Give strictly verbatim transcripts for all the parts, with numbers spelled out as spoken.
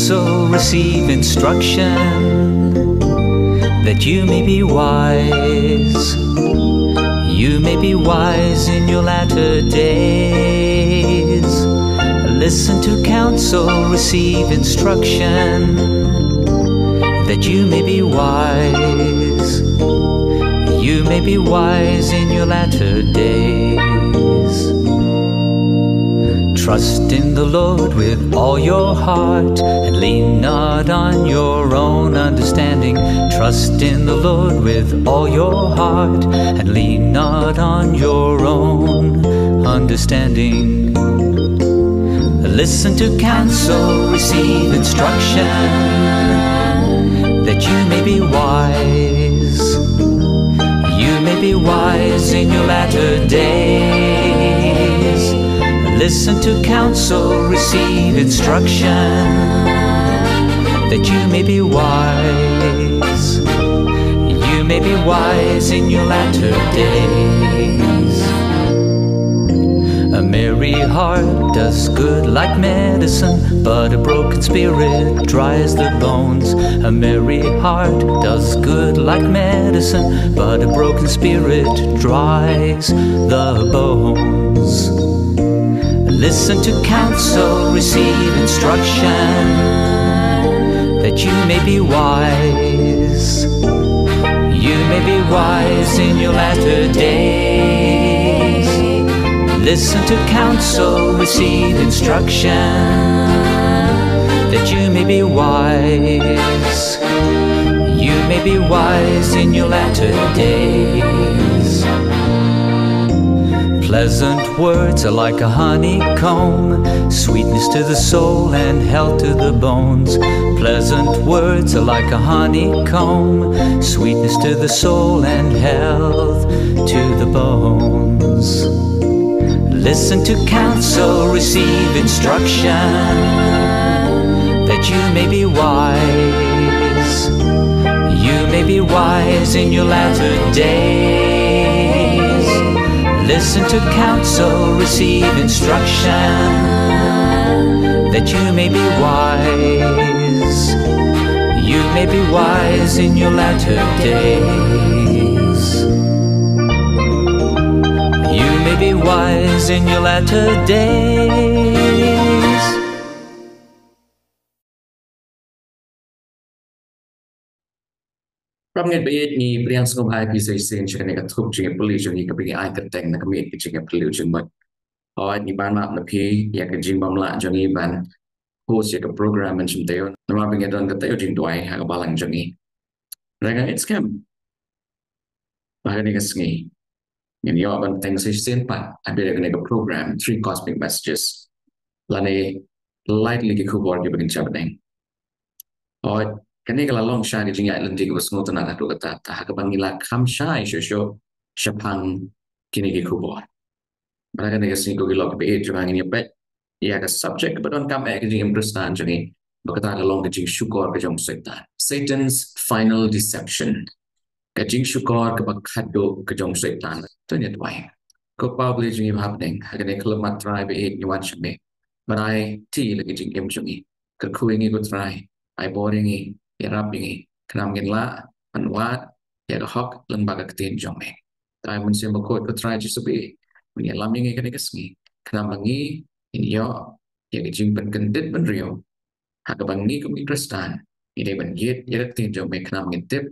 So receive instruction that you may be wise. You may be wise in your latter days. Listen to counsel, receive instruction that you may be wise. You may be wise in your latter days. Trust in the Lord with all your heart and lean not on your own understanding. Trust in the Lord with all your heart and lean not on your own understanding. Listen to counsel, receive instruction that you may be wise. You may be wise in your latter days. Listen to counsel, receive instruction that you may be wise. You may be wise in your latter days. A merry heart does good like medicine, but a broken spirit dries the bones. A merry heart does good like medicine, but a broken spirit dries the bones. Listen to counsel, receive instruction that you may be wise. You may be wise in your latter days. Listen to counsel, receive instruction that you may be wise. You may be wise in your latter days. Pleasant words are like a honeycomb, sweetness to the soul and health to the bones. Pleasant words are like a honeycomb, sweetness to the soul and health to the bones. Listen to counsel, receive instruction that you may be wise. You may be wise in your latter days. Listen to counsel, receive instruction that you may be wise. You may be wise in your latter days. You may be wise in your latter days. Pyrshah ngeit ba ïeit ngi pdiang sngewbha ïa phi sa shisien sha kane ka thup jingïapyllun jong ngi kaba ngi ai kyrteng na ka miet ka jingïapyllun jingmut. Hooid ngi pan map na phi ïa ka jingbym lah jong ngi ban host ïa ka program mynshem taïew namar ba ngi don ka taïew jingduwai ha ka balang jong ngi. Nga ngeit skhem ba ha kane ka sngi ngin ïoh ban bteng sa shisien pat ha pdeng kane ka program Three Cosmic Messages lane lai tylli ki khubor kiba ngin shah bteng. Hooid kane ka la long sha ka jingïaid lynti kaba sngewtynnat haduh katta, ha kaba ngi la kham shai shuh shuh shaphang kine ki khubor. Bad ha kane ka sngi ko ki lok kiba ïeit jong nga ngin ïa peit ïa ka subject kaba donkam eh ka jingim Khristan jong ngi, ba kata ka long ka jingshukor ka jong Soitan, Satan's final deception. Ka jingshukor kaba khatduh ka jong Soitan. To ngin ïa duwai. Ko Pa ba la ïeit jong ngi ba ha bneng, ha kane ka khyllipmat Trai ba ïeit ngi wan sha me ban aiti ïa la ka jingim jong ngi. Kyrkhu ïa ngi ko Trai, ai bor ïa ngi, ïarap ïa ngi khnang ba ngin lah ban wad ïa ka hok lyngba ka ktien jong me. Trai Mynsiem Bakhuid ko Trai Jisu ba ïeit, men ïalam ïa ngi kane ka sngi khnang ba ngi ngin ïoh ïa ka jingpynkyndit bynriew ha kaba ngi kum ki Khristan ngi dei ban ïeit ïa ka ktien jong me khnang ba ngin tip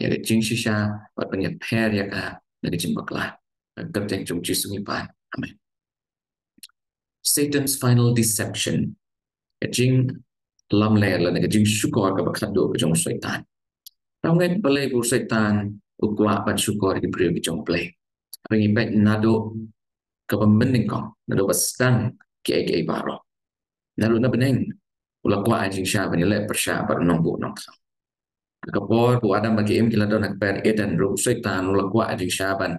ïa ka jingshisha bad ban ïapher ïa ka na ka jingbakla. Ha ka kyrteng jong Jisu ngi pan. Amen. Satan's final deception. Ka jinglamler lane ka jingshukor kaba khatduh ka jong u Soitan. Tang ngeit balei ba u Soitan u kwah ban shukor ïa ki briew ki jong U Blei? Haba ngi peit naduh kaba mynnyngkong, naduh ba sdang kiei kiei baroh, naduh na bneng u la kwah jingshisha ban ïaleh pyrshah bad u nongbuh nongkhang. Ha ka por ba u Adam bad ka Im ki la don ha ka kper Eden ruh u Soitan u la kwah jingshisha ban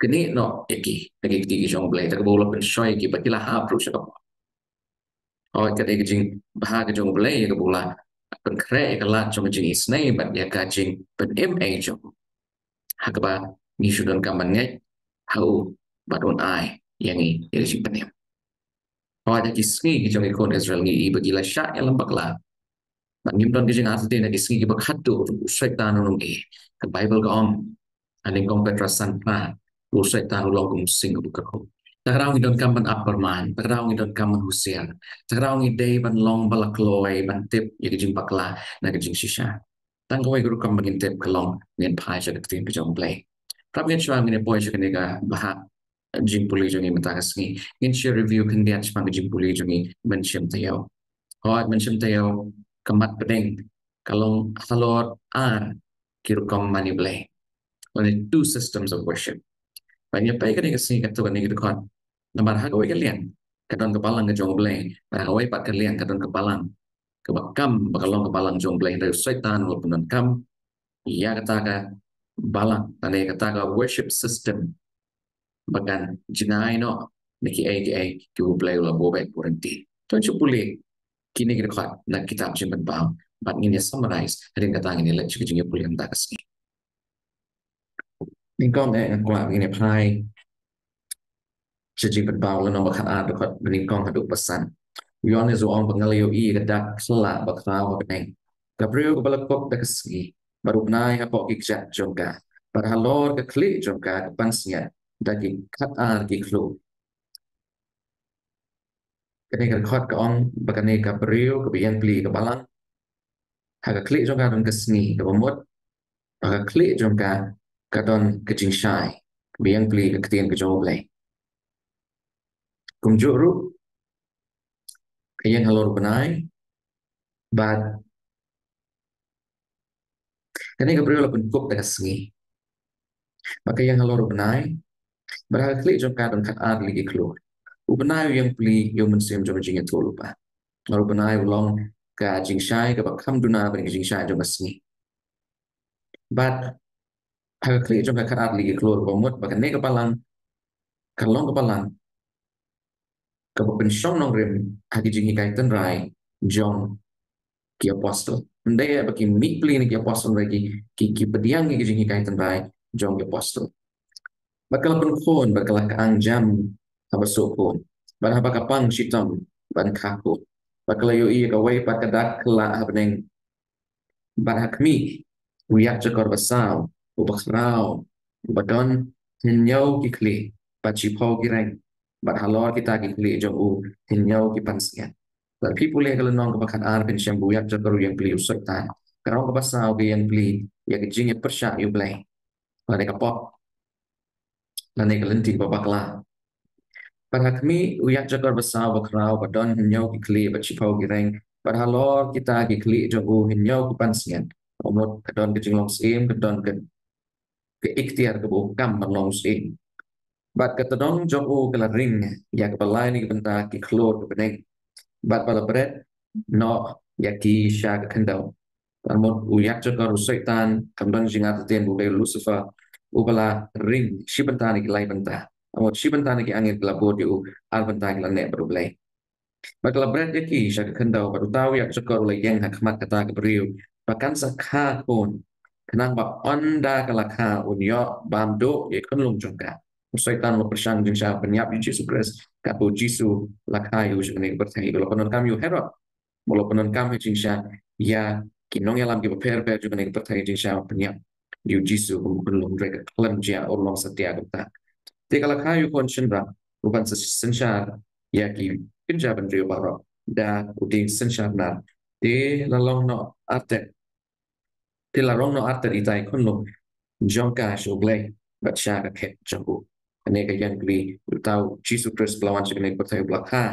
knieh noh ïa ki na ki kti ki jong U Blei, da kaba u la pynshoi ïa ki ba ki la hap ruh sha ka por. Hooid ka dei ka jingbha ka jong U Blei ïa kaba u la pynkhreh ïa ka lad jong ka jingisynei bad ïa ka jingpynim ei jong u, ha kaba ngi shu donkam ban ngeit ha u bad un ai ïa ngi ïa ka jingpynim. Hooid, ha ki sngi ki jong ki khun Israel ngi i ba ki la shah ïalam bakla. Bad ngim don ki jingartatien ha ki sngi kiba khatduh ruh u Soitan un ym i. Ka Baibl ka ong ha nyngkong Petros san phra, u Soitan u long kum u sing uba kyrhuh. Ta ka daw ngi donkam ban ap pyrman, ta ka daw ngi donkam ban husiar, ta ka daw ngi dei ban long ba la kloi ban tip ïa ka jingbakla na ka jingshisha. Tang kawei ka rukom ba ngin tip ka long ngin phai sha ka ktien ka jong U Blei. Prap ngin shuwa ngin ïa poi sha kane ka bhah jingpule jong ngi mynta ka sngi, ngin sa review khyndiat shaphang ka jingpule jong ngi mynshem taïew. Hooid, mynshem taïew ka mat pdeng ka long halor ar ki rukom mane blei, lane two systems of worship. Bad ngi ïa peit kane ka sngi katto katne ki dkhot. Namar ha kawei ka liang ka don ka balang ka jong U Blei, bad ha kawei pat ka liang ka don ka balang kaba kam ba ka long ka balang jong U Blei, hynrei u Soitan u la pyndonkam ïa kata ka balang lane kata ka worship system ba kan jngai noh na kiei kiei kiba U Blei u la buh beit buh rynti. To ngin sa pule kine ki dkhot na ka kitab Jingpynpaw bad ngin ïa summarize, hadien kata ngin ïa leit sha ka jingïapule mynta ka sngi. Nyngkong eh nga kwah ngin ïa phai sha Jingpynpaw lynnong ba khatar, dkhot ba nyngkong haduh ba san. U Ïoannis u ong ba nga la ïohi ka dak khyllah ba khraw ha bneng, ka briew kaba la kup da ka sngi, bad u bnai hapoh ki kjat jong ka, bad halor ka khlieh jong ka, ka pansngiat da ki khatar ki khlur. Kane ka dkhot ka ong ba kane ka briew kaba ïeng pli ka balang, ha ka khlieh jong ka don ka sngi kaba mut, ha ka khlieh jong ka ka don ka jingshai, kaba ïeng pli ka ktien ka jong U Blei. Kumjuh ruh ka ïeng halor u bnai, bad kane ka briew la pynkup da ka sngi, bad ka ïeng halor u bnai, bad ha ka khlieh jong ka don khatar tylli ki khlur. U bnai u ïeng pli ïa u mynsiem jong ka jingïathuhlypa. Bad u bnai u long ka jingshai kaba kham duna bad ka jingshai jong ka sngi. Bad ha ka khlieh jong ka khatar tylli ki khlur, kaba mut ba kane ka balang ka long ka balang kaba pynshong nongrim ha ki jinghikai tynrai jong ki apostol. Ym dei ba ki mih pli na ki apostol, hynrei ki, ki, ki pdiang ïa ki jinghikai tynrai jong ki apostol. Bad ka la pynkhun, bad ka la kyang jam haba suk khun, bad haba ka pang shitom ban kha khun. Bad ka la ïohi ïa kawei pat ka dak khyllah ha bneng, bad ha khmih, u ïakjakor basaw uba khraw, uba don hynñiew ki khlieh bad shiphew ki reng, bad halor kita ki khlieh jong u hynñiew ki pansngiat. Lada phi pule ka lynnong kaba khatar, phin shem ba u ïakjakor u ïeng pli u Soitan. Ka rong kaba saw ka ïeng pli ïa ka jingïapyrshah ïa U Blei, lane ka pop, lane ka lynti kaba bakla. Bad ha khmih, u ïakjakor basaw ba khraw, ba don hynñiew ki khlieh bad shiphew ki reng, bad halor kita ki khlieh jong u hynñiew ki pansngiat. Ka mut ka don ka jinglong syiem, ka don ka, ka iktiar kaba u kam ban long syiem. Bad ka tdong jong u ka la ring ïa kaba lai na ki bynta ki khlur ka bneng, bad ba la bret noh ïa ki sha ka khyndew. Ka mut u ïakjakor u Soitan, kam don jingartatien ba u dei u Lucifer, uba la ring shi bynta na ki lai bynta. Ka mut shi bynta na ki angel ki la bud ïa u, ar bynta ki la neh bad U Blei. Bad ka la bret ïa ki sha ka khyndew, bad uta u ïakjakor u la ïeng ha khmat kata ka briew ba kan sa kha khun, khnang ba ynda ka la kha un ïoh bam duh ïa ka khunlung jong ka. U Soitan u la pyrshang jingshisha pynïap ïa u Jisu Khrist, katba u Jisu la kha ïa u sha kane ka pyrthei. U la pyndonkam ïa u Herod, u la pyndonkam ha jingshisha ïa ki nongïalam kiba pher pher jong kane ka pyrthei ha jingshisha pynïap ïa u Jisu kum u khunlung, hynrei ka khlem jia, u long satia kumta. Te ka la kha ïa u khun shynrang, u ban sa synshar ïa ki kynja bynriew baroh da u dieng synshar nar. Te la long noh artet, te la rong noh artet itai i khunlung jong ka sha U Blei bad sha ka khet jong u. Kane ka ïeng pli uta u Jisu Khrist ba la wan sha kane ka pyrthei, ba la kha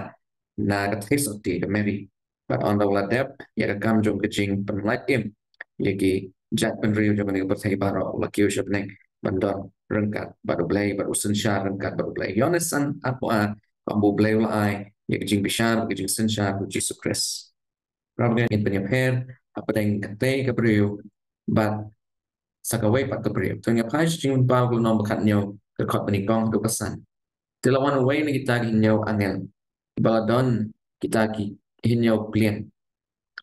na ka theisotti ka Mari. Bad ynda u la dep ïa ka kam jong ka jingpynlait im ïa ki jaitbynriew jong kane ka pyrthei baroh, u la kiew sha bneng ban don ryngkat bad U Blei, bad u synshar ryngkat bad U Blei. Ïoannis san arphew ar ka ong ba U Blei u la ai ïa ka jingbishar, ka jingsynshar u Jisu Khrist. Para bangeit, ngin pynïapher hapdeng katei ka briew bad sa kawei pat ka briew. To ngin ïa phai sha Jingpynpaw ka lynnong ba khathynñiew, ka dkhot ba nyngkong haduh ba san. Te la wan uwei na kita ki hynñiew angel, kiba la don kita ki hynñiew pliang,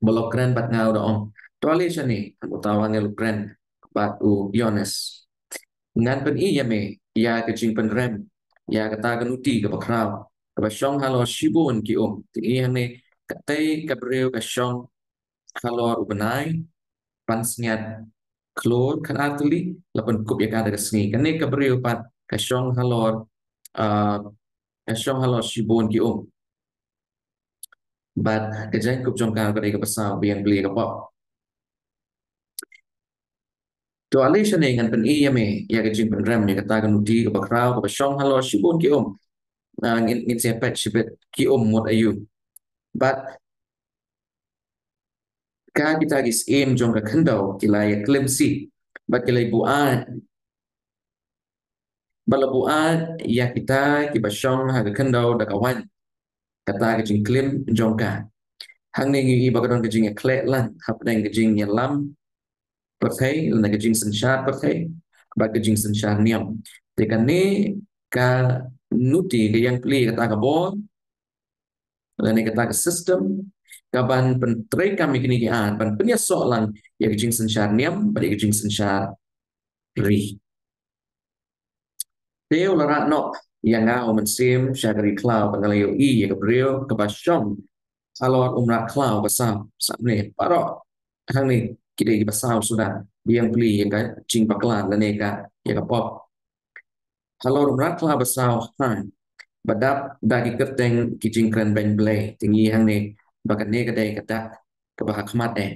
ba la kren bad nga, u da ong, to leit shane. Uta u angel u kren bad u Ïoannis, ngan pyni ïa me ïa ka jingpynrem ïa kata ka nuti kaba khraw, kaba shong halor shibun ki um. Te hangne, katei ka briew ka shong halor u bnai, pansngiat klur khatar tylli, la pynkup ïa ka da ka sngi. Kane ka briew pat ka shong halor, ah, ka shong halor shibun ki um. Bad ka jaiñkup jong ka ka dei kaba saw, biang pli ka pop. To ale shane ngan pyni ïa me ïa ka jingpynrem ïa kata ka nuti kaba khraw kaba shong halor shibun ki um. Ah, ngin, ngin sa peit shibit ki um mut aïu. Bad ka kita ki syiem jong ka khyndew ki la ïa klim sih bad ki la buaid. Bad la buaid ïa kita kiba shong ha ka khyndew da ka waiñ, kata ka jingklim jong ka. Hangne ngi i ba ka don ka jingïakhleh lang hapdeng ka jingïalam pyrthei lane ka jingsynshar pyrthei bad ka jingsynshar niam. Te kane ka nuti ka ïeng pli kata ka bor lane kata ka system kaban pyntreikam ïa kine ki ar ban pynïasoh lang ïa ka jingsynshar niam bad ïa ka jingsynshar ri. Te u la rah noh ïa nga u mynsiem sha ka ri khlaw bad nga la ïohi ïa ka briew kaba shong halor u mrad khlaw ba saw. Sahne baroh hangne ki dei kiba saw suda, biang pli ïa ka jingbakla lane ka ïa ka pop. Halor u mrad khlaw ba saw, ha, ba dap da ki kyrteng ki jingkren beiñ Blei. Te ngi i hangne ba kane ka dei ka dak kaba ha khmat eh.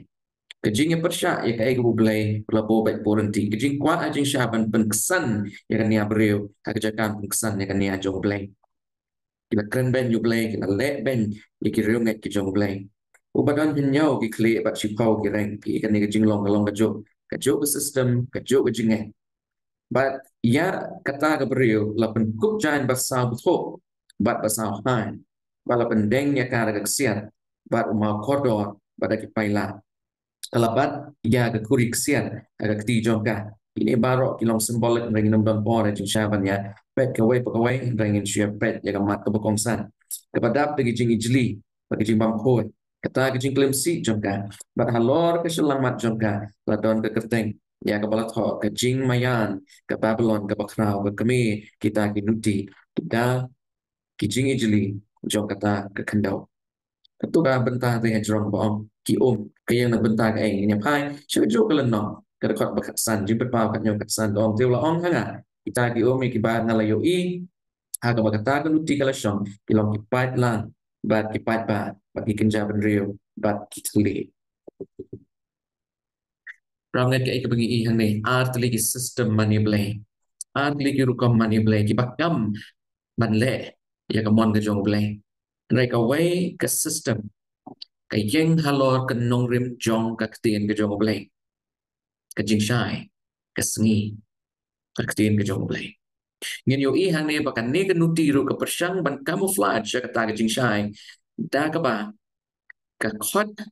Ka jingïapyrshah ïa kaei kaba U Blei u la buh beit buh ryntih. Ka jingkwah ha jingshah ban pynksan ïa ka nia briew ha ka jaka pynksan ïa ka nia jong U Blei. Ki la kren beiñ ïa U Blei, ki la leh beiñ ïa ki riewngeit ki jong U Blei. Uba don hynñiew ki khlieh bad shiphew ki reng, phi i kane ka jinglong ka long kajuh, kajuh ka system, kajuh ka jingngeit. Bad ïa kata ka briew la pynkup jaiñ ba saw bthuh bad ba saw hai, bad la pyndeng ïa ka da ka ksiar bad u maw kordor bad da ki paila. Ka la bat ïa ka khuri ksiar ha ka kti jong ka. Kine baroh ki long symbolic, hynrei ngin ym don por ha jingshisha ban ïa peit kawei pa kawei, hynrei ngin shu ïa peit ïa ka mat kaba kongsan. Kaba dap da ki jingijli bad ki jingbam khuid, kata ka jingklim sih jong ka. Bad halor ka shyllangmat jong ka la don ka kyrteng ïa kaba la thoh ka jingmaïan, ka Babilon kaba khraw, ka kmie kita ki nuti, kita ki jingijli jong kata ka khyndew. Kato ka bynta te hajrong ba ong ki um, ka ïeng na bynta kaei? Ngin ïa phai sha kajuh ka lynnong, ka dkhot ba khatsan, Jingpynpaw khathynñiew khatsan, ka ong, te u la ong ha nga, kita ki um ïa kiba nga la ïohi ha kaba kata ka nuti ka la shong ki long ki paidlang bad ki paidbah bad ki kynja bynriew bad ki thylliej. Parabangeit, kaei kaba ngi i hangne, ar tylli ki system mane Blei, ar tylli ki rukom mane Blei kiba kam ban leh ïa ka mon ka jong U Blei. Hynrei kawei ka system ka ïeng halor ka nongrim jong ka ktien ka jong U Blei. Ka jingshai, ka sngi, ka ktien ka jong U Blei. Ngin ïohi hangne ba kane ka nuti ruh ka pyrshang ban camouflage ïa kata ka jingshai da kaba ka khot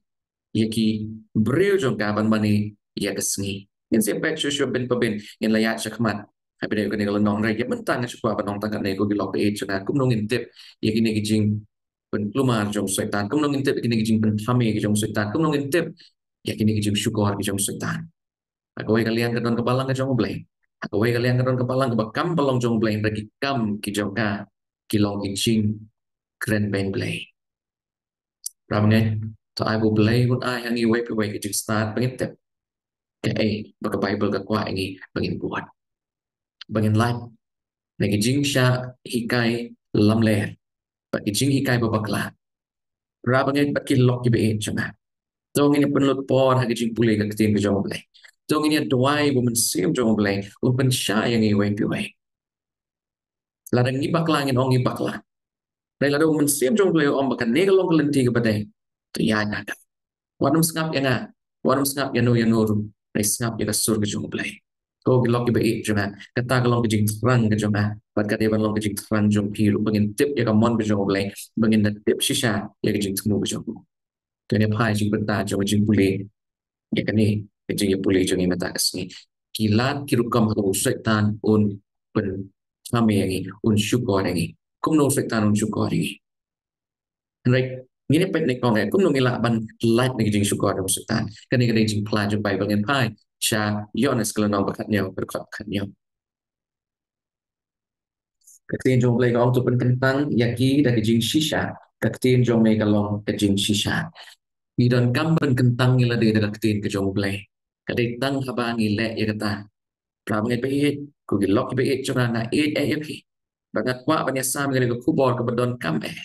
ïa ki briew jong ka ban mane ïa ka sngi. Ngin sa peit shuh shuh bin pa bin, ngin la ïaid shakhmat ha pdeng kane ka lynnong, hynrei ïa mynta nga shu kwah ban ong tang katne, ko ki lok baieit jong nga, kumno ngin tip ïa kine ki jingpynkulmar jong u Soitan, kumno ngin tip ïa kine ki jingpynthame ki jong u Soitan, kumno ngin tip ïa kine ki jingshukor ki jong u Soitan. Ha kawei ka liang ka don ka balang ka jong U Blei, ha kawei ka liang ka don ka balang kaba kam ba long jong U Blei, hynrei ki kam ki jong ka ki long ki jingkren beiñ Blei. Parabangeit, to ai ba U Blei un ai ha ngi iwei pa iwei ka jingstad ba ngin tip kaei ba ka Baibl ka kwah ïa ngi ba ngin buh, ba ngin lait na ki jingshah hikai lamler bad ki jinghikai ba bakla. Parabangeit bad ki lok kiba ïeit jong nga, to ngin ïa pynlut por ha ka jingpule ka ktien ka jong U Blei. To ngin ïa duwai ba U Mynsiem jong U Blei un pynshai ïa ngi iwei pa iwei. Lada ngi bakla, ngin ong ngi bakla. Hynrei lada U Mynsiem jong U Blei u ong ba kane ka long ka lynti kaba dei, to ïaid ha ka. Wat nym sngap ïa nga, wat nym sngap ïa no ïa no ruh, hynrei sngap ïa ka sur ka jong U Blei. Ko ki lok kiba ïeit jong nga, kata ka long ka jingthrang ka jong nga bad ka dei ban long ka jingthrang jong phi ruh, ba ngin tip ïa ka mon ka jong U Blei, ba ngin da tip shisha ïa ka jingthmu ka jong u. Kane phai jingpynta jong ka jingpule ïa kane ka jingïapule jong ngi mynta ka sngi. Ki lad ki rukom ha kaba u Soitan un pynthame ïa ngi, un shukor ïa ngi. Kumno u Soitan un shukor ïa ngi? Hynrei ngin ïa peit ne kong eh kumno ngi lah ban lait na ka jingshukor jong u Soitan. Kane ka dei jingphla jong Baibl. Ngin phai sha Ïoannis ka lynnong ba khathynñiew, ka dkhot khathynñiew. Ka ktien jong U Blei ka ong, to pynkyntang ïa ki da ka jingshisha, ka ktien jong me ka long ka jingshisha. Ngi donkam pynkyntang ïa lade da ka ktien ka jong U Blei. Ka dei tang haba ngi leh ïa kata. Para bangeit ba ïeit, ko ki lok kiba ïeit jong nga, nga ïeit eh ïa phi. Bad nga kwah ban ïasam ïa kane ka khubor kaba donkam eh.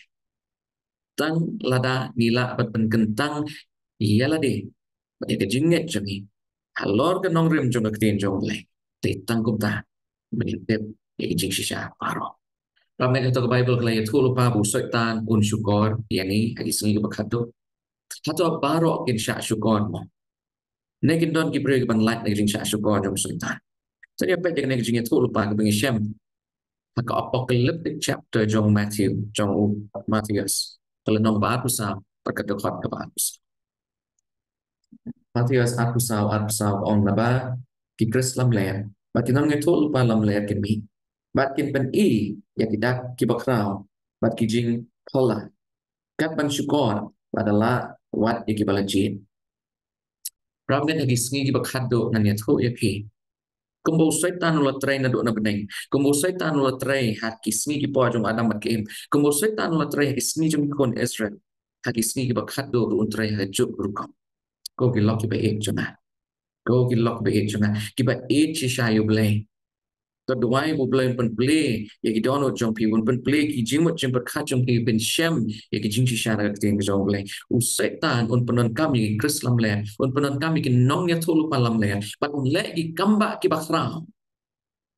Tang lada ngi lah ban pynkyntang ïa lade bad ïa ka jingngeit jong ngi halor ka nongrim jong ka ktien jong U Blei, te tang kumta ba ngin tip ïa ka jingshisha baroh. Para bangeit, hato ka Baibl ka la ïathuh lypa ba u Soitan un shukor ïa ngi ha ki sngi kiba khatduh? Hato baroh kin shah shukor mo? Ne kin don ki briew kiban lait na ka jingshah shukor jong u Soitan? To ngin peit ïa kane ka jingïathuh lypa kaba ngi shem ha ka Apocalyptic chapter jong Matthew, jong u Mathaios, ka lynnong ba arphew saw bad ka dkhot kaba arphew saw. Mathaios arphew saw, arphew saw ka ong, naba ki Khrist lamler bad ki nongïathuh lypa lamler kin mih bad kin pyni ïa ki dak kiba khraw bad ki jingphylla, kat ban shukor lada lah wad ïa kiba la jied. Para bangeit, ha ki sngi kiba khatduh ngan ïathuh ïa phi, kumba u Soitan u la trei naduh na bneng, kumba u Soitan u la trei ha ki sngi ki por jong u Adam bad ka Im, kumba u Soitan u la trei ha ki sngi jong ki khun Israel, ha ki sngi kiba khatduh ruh un trei ha kajuh ka rukom. Ko ki lok kiba ïeit jong nga, ko ki lok kiba ïeit jong nga, kiba ïeit shisha ïa U Blei, to duwai ba U Blei un pynplie ïa ki dohnud jong phi, un pynplie ki jingmut jingpyrkhat jong phi ban shem ïa ki jingshisha na ka ktien ka jong U Blei. U Soitan un pyndonkam ïa ki Khrist lamler, un pyndonkam ïa ki nongïathuh lypa lamler bad un leh ki kambah kiba khraw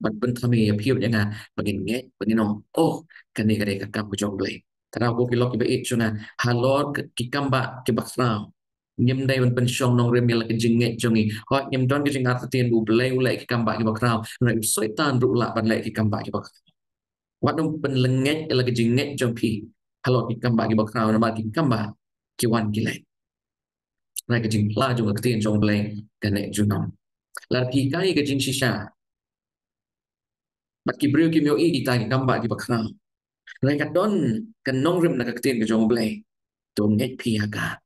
ban pynthame ïa phi bad ïa nga ba ngin ngeit, ba ngin ong, oh, kane ka dei ka kam ka jong U Blei. Te ko ki lok kiba ïeit jong nga, halor ki kambah kiba khraw, ngim dei ban pynshong nongrim ïa la ka jingngeit jong ngi. Hooid, ngim don ka jingartatien ba U Blei u leh ki kambah kiba khraw, hynrei u Soitan ruh u lah ban leh ki kambah kiba khraw. Wat nym pynlyngngoh ïa la ka jingngeit jong phi halor ki kambah kiba khraw, namar ki kambah ki wan ki leit. Hynrei ka jingphla jong ka ktien jong U Blei ka neh junom. Lada phi hikai ka jingshisha bad ki briew kim ïohi kita ki kambah kiba khraw, hynrei ka don ka nongrim na ka ktien ka jong U Blei, to ngeit phi ha ka.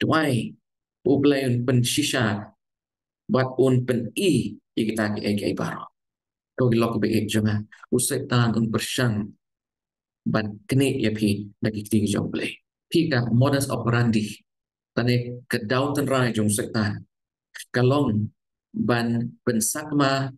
Duwai U Blei un pynshisha bad un pyni ïa kita kiei kiei baroh. Ko ki lok kiba ïeit jong nga, u Soitan un pyrshang ban knieh ïa phi da ki kti jong U Blei. Phi, ka modus operandi, lane ka daw tynrai jong u Soitan, ka long ban pynsakma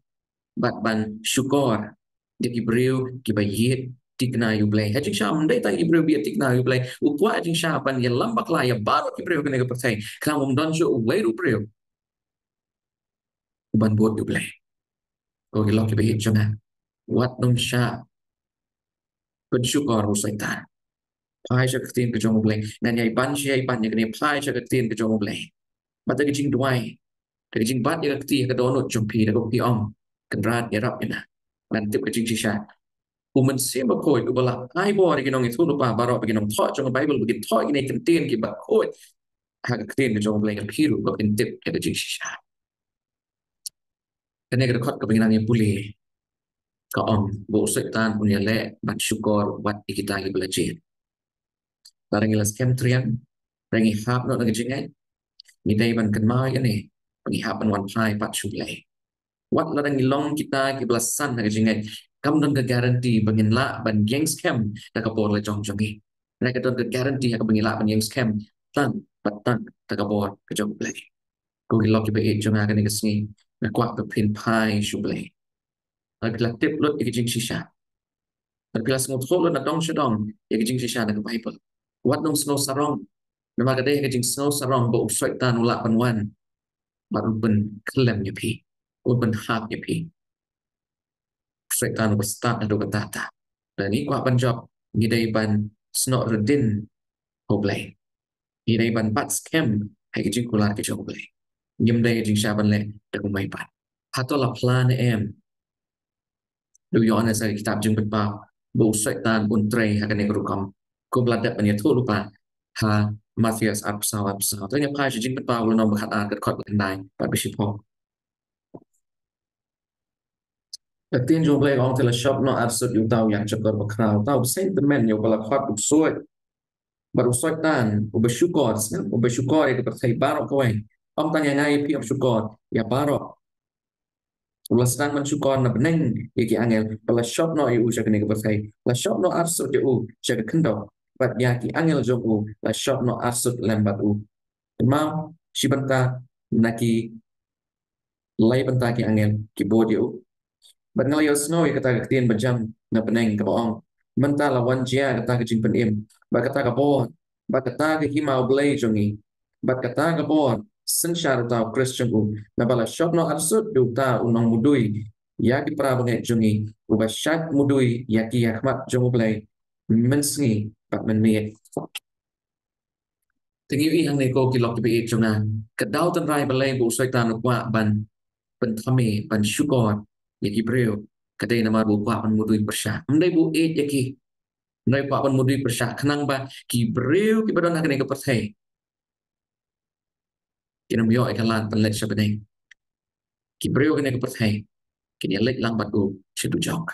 bad ban shukor da ki briew kiba ïeit thikna ïa U Blei. Ha jingshisha ym dei tang ki briew ba ïeit thikna ïa U Blei. U kwah ha jingshisha ban ïalam bakla ïa baroh ki briew kane ka pyrthei, khnang ym don shuh uwei ruh u briew uban bud ïa U Blei. Ko ki lok kiba ïeit jong nga, wat nym shah pynshukor u Soitan. Phai sha ka ktien ka jong U Blei. Ngan ïai ban shi ïai ban ïa kane, phai sha ka ktien ka jong U Blei. Bad da ka jingduwai, da ka jingbat ïa ka kti ha ka dohnud jong phi, da kaba phi ong, Kynrad, ïarap ïa nga, ngan tip ka jingshisha. U Mynsiem Bakhuid uba la ai bor ïa ki nongïathuhlypa baroh, ba ki nongthoh jong ka Baibl, ba kin thoh ïa kine ki kyntien kiba khuid ha ka ktien ka jong U Blei, ïa phi ruh ba phin tip ïa ka jingshisha. Kane ka dkhot kaba ngi nang ïa pule ka ong ba u Soitan un ïaleh ban shukor wat ïa kita kiba la jied. Lada ngi la skhem triang, lada ngi hap noh na ka jingngeit, ngi dei ban kynmaw ïa kane, ba ngi hap ban wan phai pat sha U Blei. Wat lada ngi long kita kiba la san ha ka jingngeit, kam don ka guarantee ba ngin lah ban ïeng skhem da ka por la jong jong ngi. Hynrei ka don ka guarantee ha kaba ngi lah ban ïeng skhem tang bad tang da ka bor ka jong U Blei. Ko ki lok kiba ïeit jong nga, kane ka sngi nga kwah ba phin phai sha U Blei. Lada phi la tip lut ïa ka jingshisha, lada phi la sngewthuh lut na dong sha dong ïa ka jingshisha na ka Baibl, wat nym sngew sarong. Namar ka dei ha ka jingsngew sarong ba u Soitan u lah ban wan bad un pynkhyllem ïa phi, un pynhap ïa phi. U Soitan uba stad naduh katta katta. Lada ngi kwah ban jop, ngi dei ban snoh ridin ha U Blei. Ngi dei ban bat skhem ha ki jingkular ki jong U Blei. Ngim dei jingshisha ban leh da kumwei pat. Hato la phla ne em? Da u Ïoannis ha ka kitab Jingpynpaw ba u Soitan un trei ha kane ka rukom, kumba la dep ban ïathuhlypa ha Mathaios arphew saw, arphew saw. To ngin phai sha Jingpynpaw lynnong ba khatar, ka dkhot ba khyndai bad ba shiphew. Ka ktien jong U Blei ka ong, te la shop noh arsut ïa uta u ïakjakor bakhraw, uta u bseiñ tymmen, ïa uba la khot u ksuid, bad u Soitan uba shukor, sngap, uba shukor ïa ka pyrthei baroh kawei. Ym tang ïa nga ïa phi, u shukor ïa baroh U la sdang ban shukor na bneng ïa ki angel, bad la shop noh ïa u sha kane ka pyrthei. La shop noh arsut ïa u sha ka khyndew, bad ïa ki angel jong u la shop noh arsut lem bad u. Kynmaw, shi bynta na ki lai bynta ki angel ki bud ïa u. Bad nga la ïohsngew ïa kata ka ktien ba jan na bneng kaba ong, mynta la wan jia kata ka jingpynim, bad kata ka bor, bad kata ka hima U Blei jong ngi, bad kata ka bor synshar uta u Khrist jong u, naba la shop noh arsut da uta u nongmudui ïa ki para bangeit jong ngi, uba shait mudui ïa ki ha khmat jong U Blei mynsngi bad mynmiet. Te ngi ïohi hangne ko ki lok kiba ïeit jong nga, ka daw tynrai balei ba u Soitan u kwah ban pynthame, ban shukor ïa ki briew, ka dei namar ba u kwah ban mudui pyrshah. Ym dei ba u ïeit ïa ki, ym dei u kwah ban mudui pyrshah, khnang ba ki briew kiba don ha kane ka pyrthei kin ym ïoh ïa ka lad ban leit sha bneng. Ki briew kane ka pyrthei kin ïa leit lang bad u sha dujok.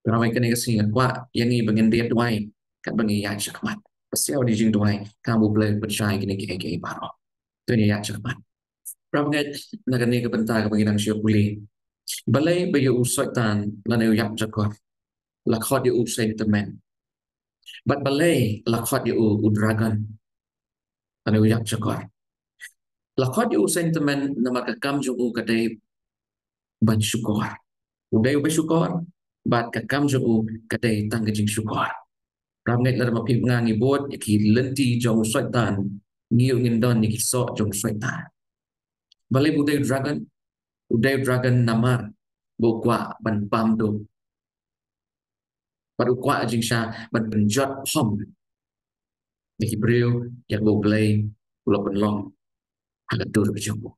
Para bangeit, kane ka sngi nga kwah ïa ngi ba ngin da duwai katba ngi ïaid sha khmat. Ba sha ka jingduwai, khnang ba U Blei un pynshai kine kiei kiei baroh. To ngin ïaid sha khmat. Para bangeit, na kane ka bynta kaba ngi dang shu pule, balei ba ïa u Soitan lane u ïakjakor la khot ïa u u sentiment? Bad balei la khot ïa u u dragon lane u ïakjakor? La khot ïa u sentiment namar ka kam jong u ka dei ban shukor. U dei uba shukor, bad ka kam jong u ka dei tang ka jingshukor. Para bangeit, lada ma phi ma nga ngi bud ïa ki lynti jong u Soitan, ngi ïoh ngin don ïa ki soh jong u Soitan. Balei ba u dei u dragon? U dei u dragon namar ba u kwah ban bam duh, bad u kwah jingshisha ban pynjot phom ïa ki briew ïa kaba U Blei u la pynlong ha ka dur ka jong u.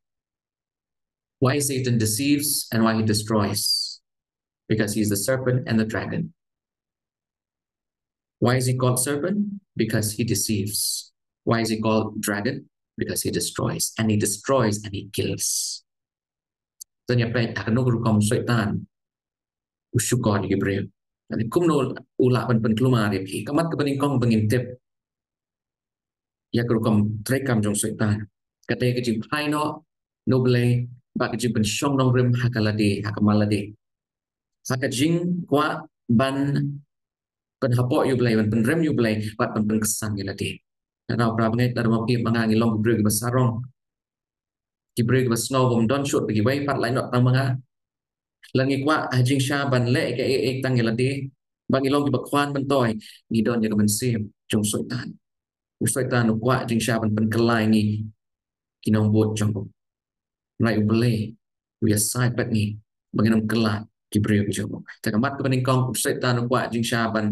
Why Satan deceives and why he destroys? Because he is the serpent and the dragon. Why is he called serpent? Because he deceives. Why is he called dragon? Because he destroys. And he destroys and he kills. Te ngin ïa peit ha kano ka rukom u Soitan u shukor ïa ki briew. Lane kumno u lah ban pynkulmar ïa phi. Ka mat kaba nyngkong ba ngin tip ïa ka rukom treikam jong u Soitan, ka dei ka jingphai noh na U Blei, bad ka jingpynshong nongrim ha ka lade, ha ka mal lade. Ha ka jingkwah ban pynhapoh ïa U Blei, ban pynrem ïa U Blei, bad ban pynksan ïa lade. Lada, para bangeit, lada ma phi ma nga ngi long ki briew kiba sarong, ki briew kiba sngew bym don shuh bad kiwei pat, lait noh tang ma nga, lada ngi kwah ha jingshisha ban leh ïa kaei kaei tang ïa lade, ba ngi long kiba khwan myntoi, ngi don ïa ka mynsiem jong u Soitan. U Soitan u kwah jingshisha ban pynkylla ïa ngi, ki nongbud jong u. Hynrei U Blei u ïasaid bad ngi ba ngin ym kylla ki briew ki jong u. Te ka mat kaba nyngkong, u Soitan u kwah jingshisha ban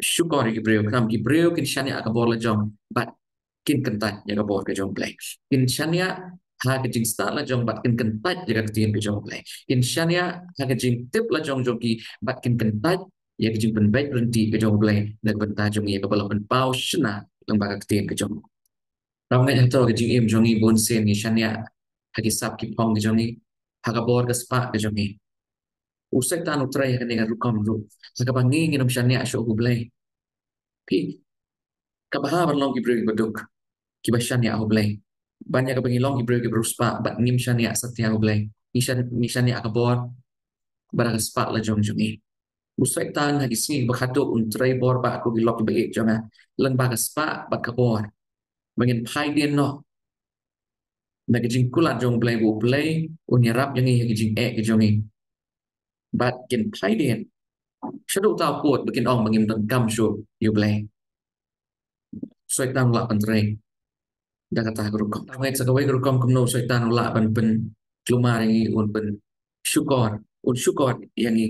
shukor ïa ki briew, khnang ba ki briew kin shaniah ha ka bor la jong bad kin kyntait ïa ka bor ka jong U Blei. Kin shaniah ha ka jingstad la jong bad kin kyntait ïa ka ktien ka jong U Blei. Kin shaniah ha ka jingtip la jong jong ki bad kin kyntait ïa ka jingpynbeit ryntih ka jong U Blei na ka bynta jong ngi, ïa kaba la pynpaw shynna lyngba ka ktien ka jong u. Para bangeit, hato ka jingim jong ngi bun sien ngi shaniah ha ki sap ki phong ki jong ngi, ha ka bor ka spah ka jong ngi? U Soitan u trei ha kane ka rukom ruh, ha kaba ngi ngin ym shaniah shuh ha U Blei. Phi, ka bha ban long ki briew kiba duk, kiba shaniah ha U Blei, ban ïa kaba ngi long ki briew kiba riewspah bad ngim shaniah satia ha U Blei. Ngi shan, ngi shaniah ha ka bor bad ha ka spah la jong jong ngi. U Soitan ha ki sngi ba khatduh un trei bor bad ko ki lok kiba ïeit jong nga lyngba ka spah bad ka bor, ba ngin phai dien noh na ka jingkular jong U Blei, ba U Blei un ïarap ïa ngi ha ki jingeh ki jong ngi. Bad kin phai dien shaduh uta u pud ba kin ong ba ngim donkam shuh ïa U Blei. U Soitan u lah ban trei da kata ka rukom. Tang sa kawei ka rukom kumno u Soitan u lah ban pynkulmar ïa ngi, un pynshukor, un shukor ïa ngi,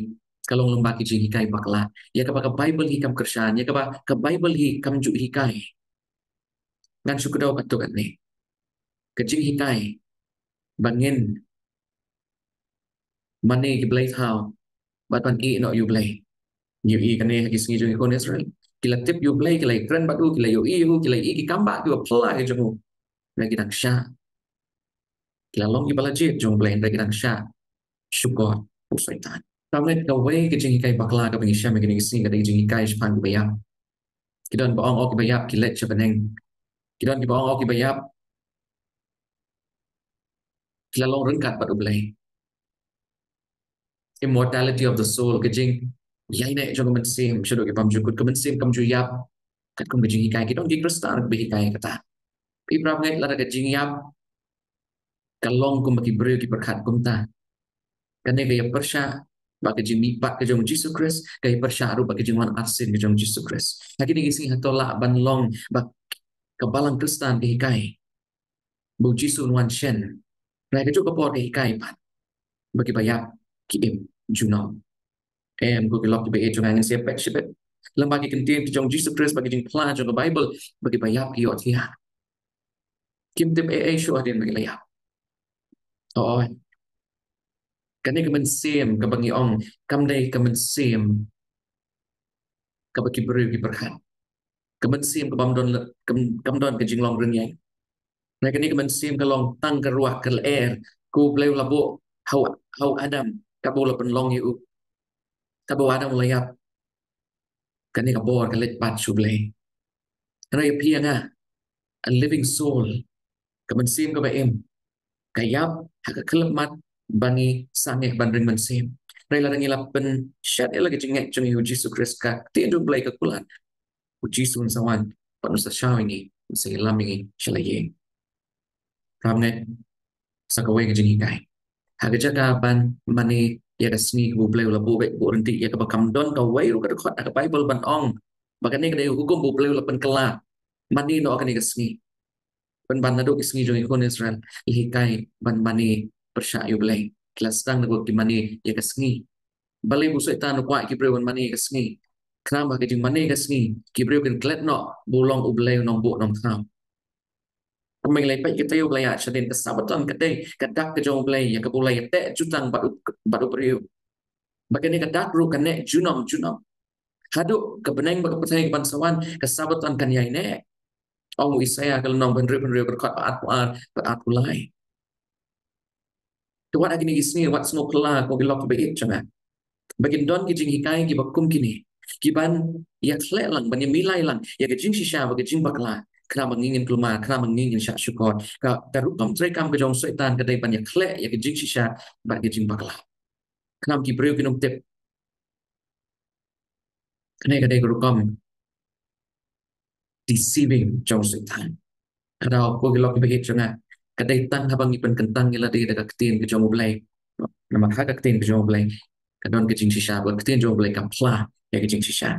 ka long lyngba ki jinghikai bakla, ïa kaba ka Baibl hi kam kyrshan, ïa kaba ka Baibl hi kam ju hikai. Ngan shu kdew katto katne. Ka jinghikai ba ngin mane ki blei thaw bad ban ïeh noh ïa U Blei. Ngi ïohi kane ha ki sngi jong ki khun Israel. Ki la tip ïa U Blei, ki la ïakren bad u, ki la ïohi ïa u, ki la ïohi ki kam ba kiba phylla ki jong u. Hynrei ki dang shah. Ki la long kiba la jied jong U Blei, hynrei ki dang shah shukor u Soitan. Tang kawei ka jinghikai bakla kaba ngi shem ha kine ki sngi ka dei ka jinghikai shaphang kiba ïap. Ki don ba ong, oh kiba ïap ki leit sha bneng. Ki don kiba ong, oh kiba ïap ki la long ryngkat bad U Blei. immortality of the soul, ka jingïaineh jong ka mynsiem shaduh ki bymjukut, ka mynsiem kam ju ïap. Katkum ka jinghikai, ki don ki Khristan ba hikai kata. Phi prap ngeit lada ka jingïap ka long kumba ki briew ki pyrkhat kumta, kane ka ïa pyrshah bad ka jingmihpat ka jong u Jisu Khrist, ka ïa pyrshah ruh bad ka jingwan arsien ka jong u Jisu Khrist. Ha kine ki sngi hato lah ban long ba ka balang Khristan ka hikai ba u Jisu un wan shen? Hynrei kajuh ka por ka hikai pat ba kiba ïap ki im junom. Em, ko ki lok kiba ïeit jong nga, ngin sa ïa peit shibit lyngba ki ktien ki jong u Jisu Khrist bad ki jingphla jong ka Baibl ba kiba ïap ki ïohthiah. Kim tip ei ei shuh hadien ba ki la ïap. Hooid. Kane ka mynsiem kaba ngi ong kam dei ka mynsiem kaba ki briew ki pyrkhat. Ka mynsiem kaba ym don la-, kam, kam don ka jinglong rynïeng. Hynrei kane ka mynsiem ka long tang ka ruh ka lyer, ko Blei u la buh ha u, ha u Adam, kaba u la pynlong ïa u. Kaba u Adam u la ïap, kane ka bor ka leit pat sha u Blei. Hynrei ïa phi ïa nga, a living soul, ka mynsiem kaba im, ka ïap ha ka khyllipmat ba ngi sangeh ban ring mynsiem. Hynrei lada ngi la pynshet ïa la ka jingngeit jong ngi ha u Jisu Khrist, ka ktien jong u Blei ka kular, u Jisu un sa wan, bad un sa shaw ïa ngi, un sa ïalam ïa ngi sha la ïing. Pyrshang ngeit sa kawei ka jinghikai. Ha ka jaka ban mane ïa ka sngi kaba u Blei u la buh beit, buh ryntih, ïa kaba kam don kawei ruh ka dkhot ha ka Baibl ban ong ba kane ka dei ka hukum ba u Blei u la pynkylla. Mane noh kane ka sngi. Pynban naduh ki sngi jong ki khun Israel la hikai ban mane pyrshah ïa u Blei. Ki la sdang naduh ki mane ïa ka sngi. Balei ba u Soitan u kwah ki briew ban mane ïa ka sngi? Khnang ba ha ka jingmane ïa ka sngi, ki briew kin klet noh ba u long u Blei u nongbuh nongthaw. Kumba ngi la peit, ka taïew ba la ïaid shadien, ka Sabbaton ka dei ka dak ka jong u Blei ïa kaba u la ïateh jutang bad u, bad u briew. Bad kane ka dak ruh kan neh junom junom. Haduh ka bneng bad ka pyrthei ka ban sa wan, ka Sabbaton kan ïaineh. Ong u Isaïah ka lynnong ba hynriew hynriew, ka dkhot ba arphew ar bad arphew lai. Te wat ha kine ki sngi, wat sngewphylla, ko ki lok kiba ïeit jong nga, ba kin don ki jinghikai kiba kum kine, ki ban ïa khleh lang, ban ïa milai lang ïa ka jingshisha bad ka jingbakla. Khnang ba ngi ngin kulmar, khnang ba ngi ngin shah shukor. Ka, ka rukom treikam ka jong u Soitan ka dei ban ïa khleh ïa ka jingshisha bad ka jingbakla. Khnang ba ki briew kin ym tip. Kane ka dei ka rukom deceiving jong u Soitan. Ka daw, ko ki lok kiba ïeit jong nga, ka dei tang haba ngi pynkyntang ïa lade da ka ktien ka jong u Blei. Namar ha ka ktien ka jong u Blei ka don ka jingshisha, bad ka ktien jong u Blei ka phla ïa ka jingshisha.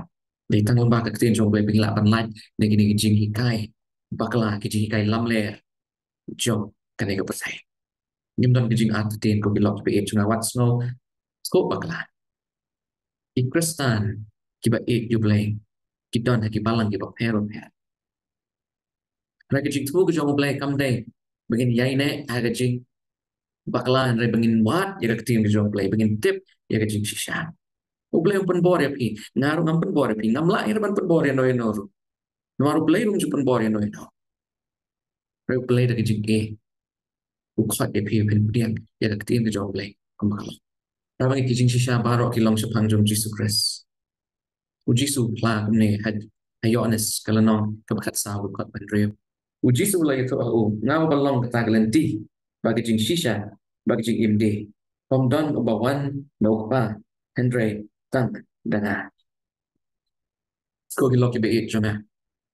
Dei tang lyngba ka ktien jong u Blei ba ngi lah ban lait na kine ki jinghikai bakla, ki jinghikai lamler jong kane ka pyrthei. Ngim don ka jingartatien, ko ki lok kiba ïeit jong nga, wat sngewthuh bakla. Ki Khristan kiba ïeit ïa u Blei ki don ha ki balang kiba pher bapher. Hynrei ka jingthmu ka jong u Blei kam dei ba ngin ïaineh ha ka jingbakla, hynrei ba ngin wad ïa ka ktien ka jong u Blei, ba ngin tip ïa ka jingshisha. U Blei um pynbor ïa phi, nga ruh ngam pynbor ïa phi, ngam lah ïa ban pynbor ïa no ïa no ruh. Namar u Blei ruh um ju pynbor ïa no ïa no. Hynrei u Blei da ka jingeh u khot ïa phi ba phin pdiang ïa ka ktien ka jong u Blei kumba ka long. Haba ngi, ki jingshisha baroh ki long shaphang jong u Jisu Khrist. U Jisu u phla kumne ha, ha Ïoannis ka lynnong kaba khatsaw, ka dkhot ba hynriew. U Jisu u la ïathuh ha u, nga uba long kata ka lynti bad ka jingshisha bad ka jingim de. Ym don uba wan na u Kpa hynrei tang da nga. Ko ki lok kiba ïeit jong nga,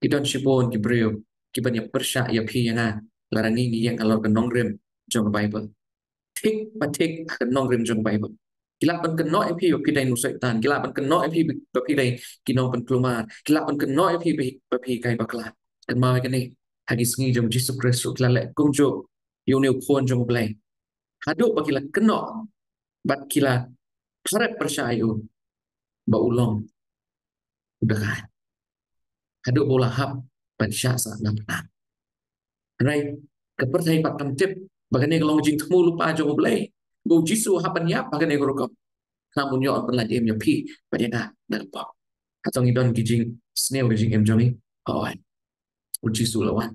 ki don shibun ki briew ki ban ïa pyrshah ïa phi ïa nga lada ngi ngi ïeng halor ka nongrim jong ka Baibl. Thik pa thik ha ka nongrim jong ka Baibl. Ki lah ban kynnoh ïa phi ba phi dei u Soitan. Ki lah ban kynnoh ïa phi ba phi dei ki nongpynkulmar. Ki lah ban kynnoh ïa phi ba, ba phi hikai bakla. Kynmaw ïa kane, ha ki sngi jong u Jisu Khrist ruh ki la leh kumjuh ïa une u Khun jong u Blei. Haduh ba ki la kynnoh bad ki la pharep pyrshah ïa u ba u long u dkhot. Haduh ba u la hap ban shah sah na bneng. Hynrei ka pyrthei pat kam tip ba kane ka long ka jingthmu lypa jong u Blei, ba u Jisu u hap ban ïap ha kane ka rukom. Khnang ba un ïoh ban pynlait im ïa phi bad ïa nga na ka pop. Hato ngi don ki jingsniew ha ka jingim jong ngi? Hooid. U Jisu u la wan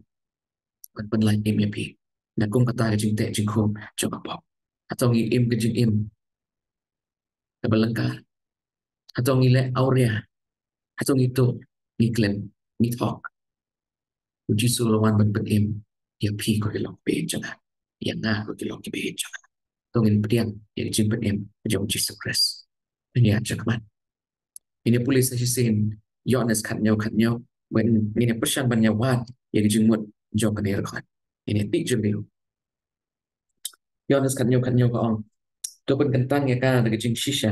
ban pynlait im ïa phi na kum kata ka jingteh jingkhum jong ka pop. Hato ngi im ka jingim kaba lyngkar? Hato ngi leh awria? Hato ngi tuh, ngi klim, ngi thok? U Jisu u la wan ban pynim ïa phi, ko ki lok kiba ïeit jong nga, ïa nga, ko ki lok kiba ïeit jong nga. to ngin pdiang ïa ka jingpynim ka jong u Jisu Khrist. Ngin ïa shakmat. Ngin ïa pule sa shisien Ïoannis khatñiew khatñiew. Ngin ïa pyrshang ban ïa wad ïa ka jingmut jong kane ka dkhot. Ngin ïa tip jingmut. Ïoannis khatñiew khatñiew ka ong, to pynkyntang ïa ka da ka jingshisha,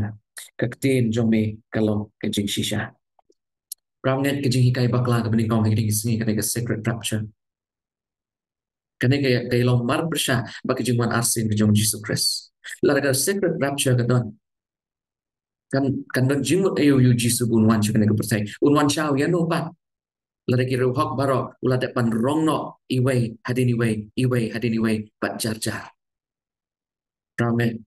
ka ktien jong me ka long ka jingshisha. Para bangeit, ka jinghikai bakla kaba nyngkong ha kane ka sngi ka dei ka sacred rapture. Kane ka, ka long marpyrshah bad ka jingwan arsien ka jong u Jisu Khrist. Lada ka sacred rapture ka don, kan, kan don jingmut aïu ïa u Jisu ba un wan sha kane ka pyrthei? Un wan shaw ïano pat? Lada ki riewhok baroh u la dep ban rong noh iwei hadien iwei, iwei hadien iwei bad jar jar. Para bangeit,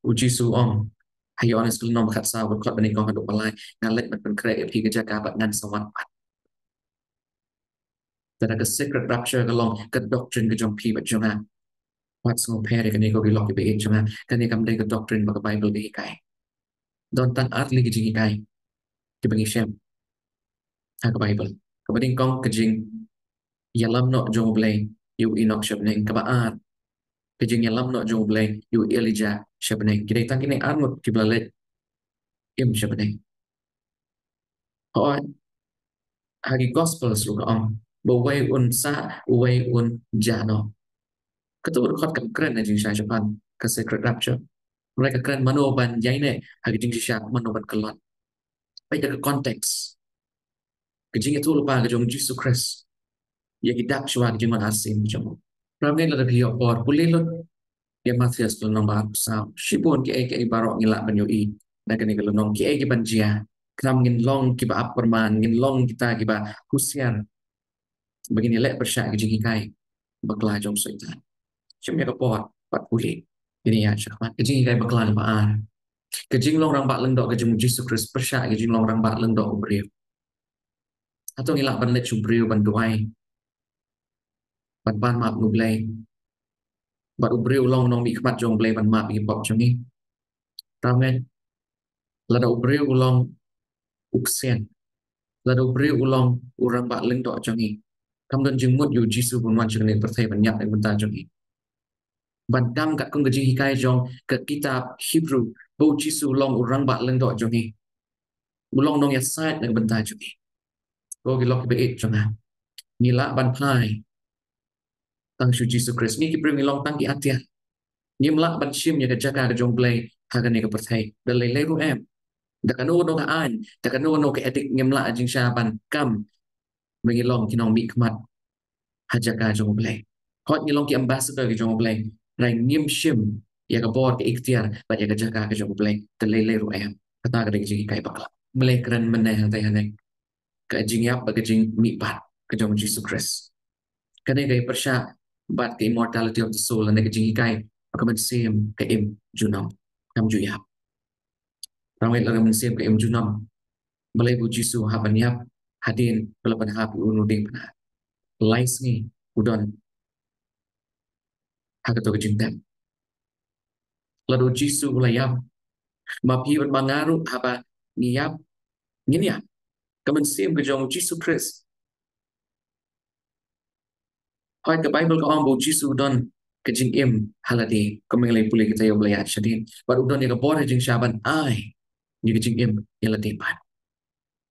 u Jisu u ong ha Ïoannis ka lynnong ba khatsaw, ka dkhot ba nyngkong haduh ba lai, ngan leit ban pynkhreh ïa phi ka jaka bad ngan sa wan pat. Te da ka sacred rapture ka long ka doctrine ka jong phi bad jong nga. Wat sngewpher ïa kane ko ki lok kiba ïeit jong nga. Kane kam dei ka doctrine ba ka Baibl ka hikai. Don tang ar tylli ki jinghikai kiba ngi shem ha ka Baibl. Kaba nyngkong ka jingïalam noh jong U Blei ïa u Enok sha bneng. Kaba ar ka jingïalam noh jong U Blei ïa u Elijah sha bneng. Ki dei tang kine ar ngut kiba la leit im sha bneng. Hooid, ha ki Gospels ruh ka ong ba uwei un sah, uwei un jah noh. Kato ka dkhot kam kren ha jingshisha shaphang ka sacred rapture. Hynrei ka kren mano ban ïaineh ha ka jingshisha, mano ban kyllon. Peit da ka context, ka jingïathuhlypa ka jong u Jisu Khrist ïa ki dak shuwa ka jingwan arsien ka jong u. Para bangeit, lada phi ïoh por, pule lut ïa Mathaios ka lynnong ba arphew saw. Shibun kiei kiei baroh ngi lah ban ïohi na kane ka lynnong, kiei ki ban jia. Khnang ngin long kiba ap pyrman, ngin long kita kiba husiar ba ngin ïaleh pyrshah ka jinghikai bakla jong u Soitan. Shim ïa ka por bad pule. Ngin ïa shakmat. Ka jinghikai bakla kaba ar, ka jinglong rangbah lyngdoh ka jong u Jisu Khrist pyrshah ka jinglong rangbah lyngdoh u briew. Hato ngi lah ban leit sha u briew ban duwai, ban pan map na U Blei, bad u briew u long u nongmihkhmat jong U Blei ban map ïa ki pop jong ngi? Para bangeit, lada u briew u long u ksian, lada u briew u long u rangbah lyngdoh jong ngi, kam don jingmut ïa u Jisu ba un wan sha kane ka pyrthei ban ïap na ka bynta jong ngi. Ban kam katkum ka jinghikai jong ka kitab Hebru, ba u Jisu u long u rangbah lyngdoh jong ngi, u long u nongïasaid na ka bynta jong ngi. Ko ki lok kiba ïeit jong nga, ngi lah ban phai tang sha u Jisu Khrist. Ngi ki briew ngi long tang ki atiar. Ngim lah ban shim ïa ka jaka ka jong U Blei ha kane ka pyrthei da lei lei ruh em. Da kano kano ka aiñ, da kano kano ka edict, ngim lah jingshisha ban kam ba ngi long ki nongmihkhmat ha jaka jong U Blei. Hooid, ngi long ki ambassador ki jong U Blei, hynrei ngim shim ïa ka bor, ka iktiar bad ïa ka jaka ka jong U Blei da lei lei ruh em. Kata ka dei ka jinghikai bakla. Balei kren mynne hangtei hangne? Ka jingïap bad ka jingmihpat ka jong u Jisu Khrist. Kane ka ïa pyrshah bad ka immortality of the soul, lane ka jinghikai ba ka mynsiem ka im junom, kam ju ïap. Tang ïa la ka mynsiem ka im junom, balei ba u Jisu u hap ban ïap hadien ba la pynhap ïa u na u diengphna? Lai sngi u don ha kato ka jingtep. Lada u Jisu u la ïap, ma phi bad ma nga ruh haba ngi ïap, ngin ïap. Ka mynsiem ka jong u Jisu Khrist, hooid, ka Baibl ka ong ba u Jisu u don ka jingim ha lade, kumba ngi la pule kita ïa u ba la ïaid shadien. Bad u don ïa ka bor ha jingshah ban ai ïa ka jingim ïa lade pat.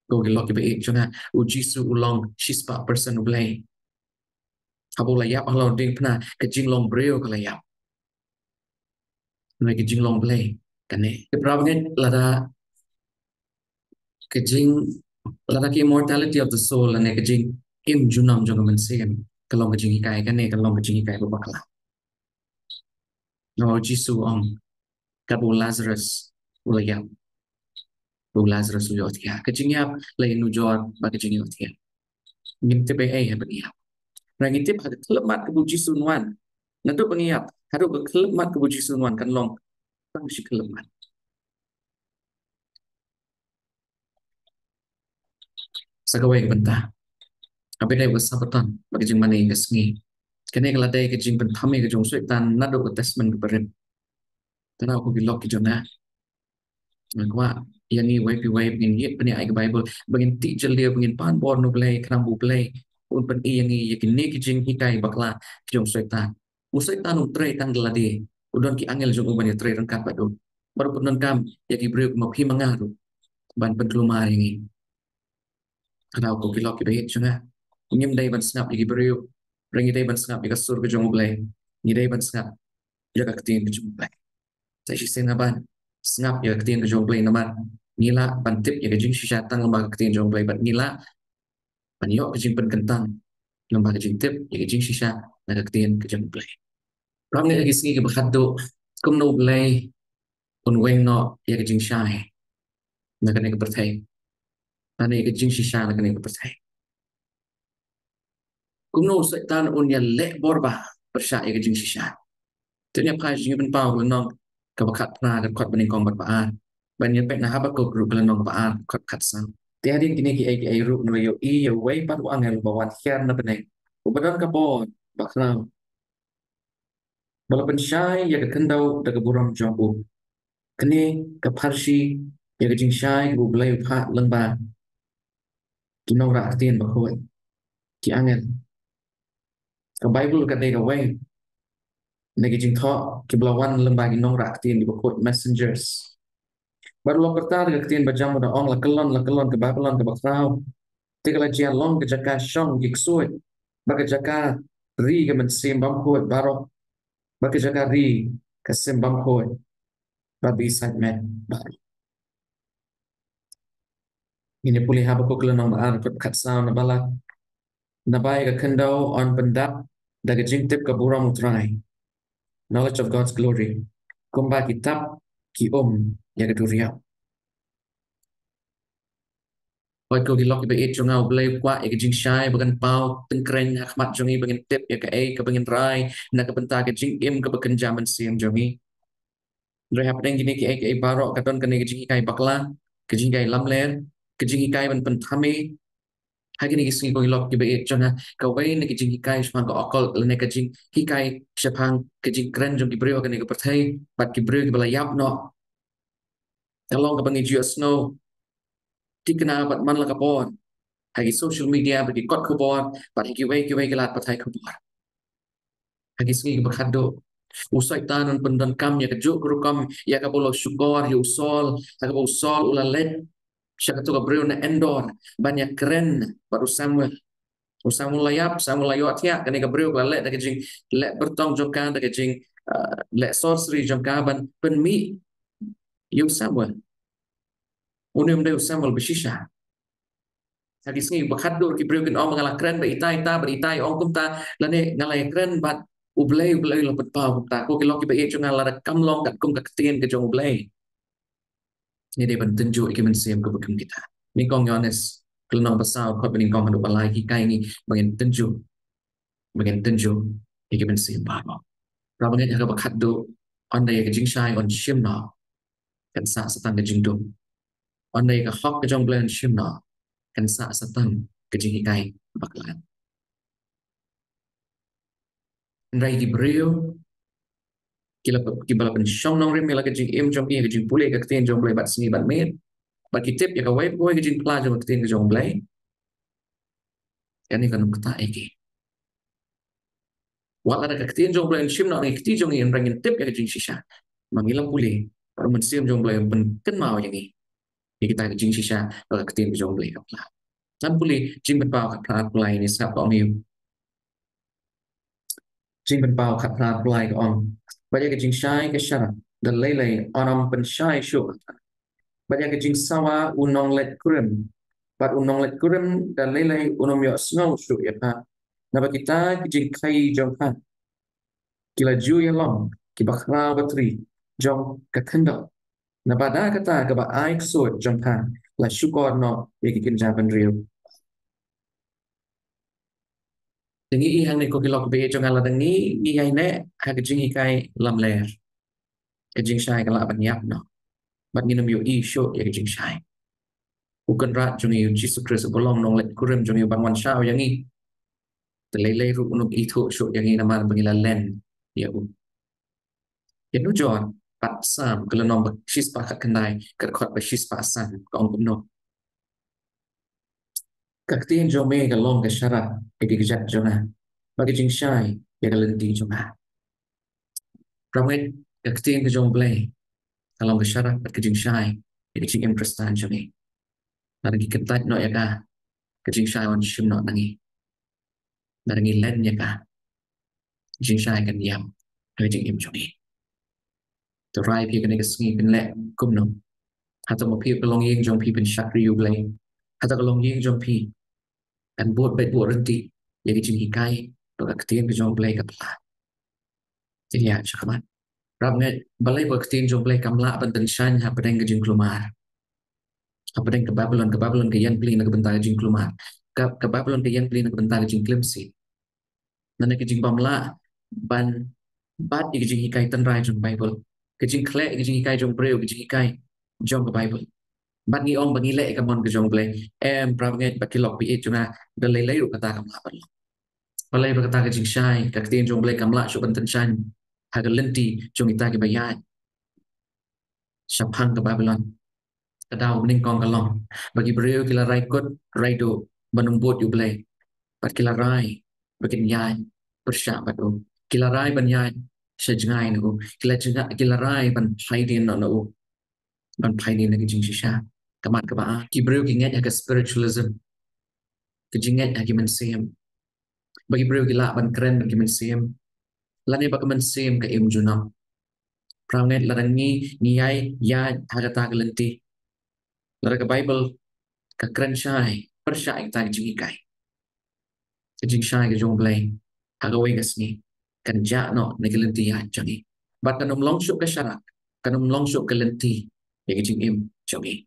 Ko ki lok kiba ïeit jong nga, u Jisu u long shispah percent U Blei. Haba u la ïap halor diengphna, ka jinglong briew ka la ïap. Hynrei ka jinglong Blei kane. Te para bangeit, lada ka jing, lada ka immortality of the soul, lane ka jingim junom jong ka mynsiem, ka long ka jinghikai, kane ka long ka jinghikai ba bakla. Namar u Jisu u ong, katba u Lazarus u la ïap, ba u Lazarus u ïohthiah. Ka jingïap la ïanujor bad ka jingïohthiah. Ngim tip ei ei haba ngi ïap. Hynrei ngi tip ha ka khyllipmat kaba u Jisu un wan. Naduh ba ngi ïap haduh ka khyllipmat kaba u Jisu un wan kan long tang shi khyllipmat. Sa kawei ka bynta, haba ïadei bad ka Sabaton bad ka jingmane ka sngi, kane ka la dei ka jingpynthame ka jong u Soitan naduh ka Testament kaba rim. Te na ko ki lok ki jong nga, nga kwah ïa ngi wei pa wei ba ngin ïeit bniah ïa ka Baibl, ba ngin tih jylliew, ba ngin pan bor na U Blei, khnang ba U Blei un pyni ïa ngi ïa kine ki jinghikai bakla ki jong u Soitan. U Soitan um trei tang da lade. u don ki angel jong u ban ïatrei ryngkat bad u. Bad u pyndonkam ïa ki briew kum ma phi ma nga ruh ban pynkulmar ïa ngi. Kata ko ki lok kiba ïeit jong nga. Ngim dei ban sngap ïa ki briew. Hynrei ngi dei ban sngap ïa ka sur ka jong U Blei. Ngi dei ban sngap ïa ka ktien ka jong U Blei. Sa shisien nga ban sngap ïa ka ktien ka jong U Blei namar ngi lah ban tip ïa ka jingshisha tang lyngba ka ktien jong U Blei bad ngi lah ban ïoh ka jingpynkyntang lyngba ka jingtip ïa ka jingshisha na ka ktien ka jong U Blei. Pynban ïa ki sngi kiba khatduh, kumno U Blei un weng noh ïa ka jingshai na kane ka pyrthei, na ïa ka jingshisha na kane ka pyrthei. Kumno u Soitan un ïaleh bor ba pyrshah ïa ka jingshisha. Te ïa phai jingpynpaw lynnong kaba khatphra, ka dkhot ba nyngkong bad ba ar. Ban ïa peit na Habakuk ruh ka lynnong ba ar, dkhot khatsaw. Te hadien kine kiei kiei ruh nga la ïohi ïa uwei pat u angel uba wan hiar na bneng, uba don ka bor ba khraw, ba la pynshai ïa ka khyndew da ka burom jong u. Kane ka pharshi ïa ka jingshai kaba U Blei u phah lyngba ki nongrah ktien bakhuid, ki angel. Ka Baibl ka dei kawei na ki jingthoh kiba la wan lyngba ki nongrah ktien kiba kut, messengers. Bad u la pyrta da ka ktien bajam, u da ong, la kyllon, la kyllon ka Babilon kaba khraw. Te ka la jia long ka jaka shong ki ksuid, bad ka jaka ri ka mynsiem bymkhuid baroh, bad ka jaka ri ka sim bymkhuid bad ba isaitmet baroh. Ngin ïa pule Habakuk lynnong ba ar, dkhot khatsaw, naba la, naba ïa ka khyndew yn pyndap da ka jingtip ka burom U Trai, knowledge of God's glory, kumba ki tap ki um ïa ka duriaw. Hooid ko ki lok kiba ïeit jong nga, U Blei u kwah ïa ka jingshai ba kan paw tyngkreiñ ha khmat jong ngi, ba ngin tip ïa kaei kaba ngin rai na ka bynta ka jingim kaba kynja mynsiem jong ngi. Hynrei hapdeng kine kiei kiei baroh ka don kane ka jinghikai bakla, ka jinghikai lamler, ka jinghikai ban pynthame. Ha kine ki sngi ko ki lok kiba ïeit jong nga, kawei na ki jinghikai shaphang ka occult lane ka jinghikai shaphang ka jingkren jong ki briew ha kane ka pyrthei bad ki briew kiba la ïap noh, ka long kaba ngi ju ïohsngew thikna bad man la ka por ha ki social media bad ki kot khubor bad ha kiwei kiwei ki lad pathai khubor. Ha ki sngi kiba khatduh, u Soitan un pyndonkam ïa kajuh ka rukom ïa kaba u la shukor ïa u Saul, ha kaba u Saul u la leit sha kato ka briew na Endor ban ïakren bad u Samuel. U Samuel la ïap, Samuel la ïohthiah, kane ka briew ka la leh da ka jingleh byrtong jong ka, da ka jing, ah, leh sorcery jong ka ban pynmih ïa u Samuel. Une um dei u Samuel ba shisha. Ha ki sngi ba khatduh ki briew kin ong ba nga la kren bad ita ita, bad ita i ong kumta, lane nga la ïakren bad U Blei, U Blei u la pynpaw kumta. Ko ki lok kiba ïeit jong nga, lada kam long katkum ka ktien ka jong U Blei, ngi dei ban tynjuh ïa ki mynsiem kiba kum kita. Nyngkong Ïoannis ka lynnong ba saw, dkhot ba nyngkong haduh ba lai ki hikai ngi ba ngin tynjuh, ba ngin tynjuh ïa ki mynsiem baroh. Kaba ngeit ha kaba khatduh, ynda ïa ka jingshai yn shim noh, kan sah sa tang ka jingdum. Ynda ïa ka hok ka jong U Blei yn shim noh, kan sah sa tang ka jinghikai bakla. Hynrei ki briew ki la, kiba la pynshong nongrim ïa la ka jingim jong ki ha ka jingpule ka ktien jong U Blei bad sngi bad miet, bad ki tip ïa kawei pa kawei ka jingphla jong ka ktien ka jong U Blei, kane kan ym ktah ïa ki. Wat lada ka ktien jong U Blei yn shim noh na ki kti jong ngi, hynrei ngin tip ïa ka jingshisha. Ma ngi la pule, bad U Mynsiem jong U Blei un pynkynmaw ïa ngi ïa kita ki jingshisha ba ka ktien ka jong U Blei ka phla. Ngan pule Jingpynpaw khatphra arphew lai, ngi sngap ka ong ïa u. Jingpynpaw khatphra arphew lai ka ong: Bad ïa ka jingshai ka sharak da lei lei un ym pynshai shuh, bad ïa ka jingsawa u nongleit kurim, bad u nongleit kurim da lei lei un ym ïohsngew shuh ïa ka, naba kita ki jingkhaïi jong ka ki la ju ïalong kiba khraw batri jong ka khyndew, naba da kata kaba ai ksuid jong ka la shukor noh ïa ki kynja bynriew. Te ngi i hangne ko ki lok kiba ïeit jong nga, lada ngi, ngi ïaineh ha ka jinghikai lamler, ka jingshai ka lah ban ïap noh, bad ngin ym ïohi shuh ïa ka jingshai. U Kynrad jong ngi u Jisu Khrist uba long nongleit kurim jong ngi uban wan shaw ïa ngi, te lei lei ruh un ym ithuh shuh ïa ngi namar ba ngi la len ïa u. Ïa nujor pat Salm ka lynnong ba shispah khatkhyndai, ka dkhot ba shispah san, ka ong kumno: Ka ktien jong me ka long ka sharak ïa ki kjat jong nga, bad ka jingshai ïa ka lynti jong nga. Para bangeit, ka ktien ka jong U Blei ka long ka sharak bad ka jingshai ïa ka jingim Khristan jong ngi. Lada ngi kyntait noh ïa ka, ka jingshai wan shim noh na ngi. Lada ngi len ïa ka, ka jingshai kan ïap ha ka jingim jong ngi. To rai phi kane ka sngi phin leh kumno? Hato ma phi ka longïing jong phi phin shakri ïa U Blei? Hato ka longïing jong phi kan bud beit bud ryntih ïa ka jinghikai ba ka ktien ka jong U Blei ka pla? Te ïa shakhmat. Para bangeit, balei ba ka ktien jong U Blei kam lah ban tyngshaiñ hapdeng ka jingkulmar? Hapdeng ka Babilon, ka Babilon ka ïeng plie na ka bynta ka jingkulmar. Ka, ka Babilon ka ïeng plie na ka bynta ka jingklim sih. Nangne ka jingbym lah ban bat ïa ka jinghikai tynrai jong ka Baibl. Ka jingkhleh ïa ka jinghikai jong briew, ka jinghikai jong ka Baibl. Bad ngi ong ba ngi leh ïa ka mon ka jong U Blei. Em, para bangeit bad ki lok ba ïeit jong nga, da lei lei ruh kata kam lah ban long. Balei ba kata ka jingshai, ka ktien jong U Blei kam lah shuh ban tyngshaiñ ha ka lynti jong kita kiba ïaid shaphang ka Babilon? Ka daw ba nyngkong ka long ba ki briew ki la rai kut rai duh ban ym bud ïa U Blei. Bad ki la rai ba kin ïaid pyrshah bad u. Ki la rai ban ïaid sha jngai na u. Ki la jngai, ki la rai ban phai dien noh na u, ban phai dien na ka jingshisha. Ka mat kaba ar, ki briew ki ngeit ha ka spiritualism, ka jingngeit ha ki mynsiem. Ba ki briew ki lah ban kren bad ki mynsiem, lane ba ka mynsiem ka im junom. Para bangeit, lada ngi, ngi ïai ïaid ha kata ka lynti, lada ka Baibl ka kren shai pyrshah ïa kata ka jinghikai, ka jingshai ka jong U Blei ha kawei ka sngi kan jah noh na ka lynti ïaid jong ngi. Bad kan ym long shuh ka sharak, kan ym long shuh ka lynti ïa ka jingim jong ngi.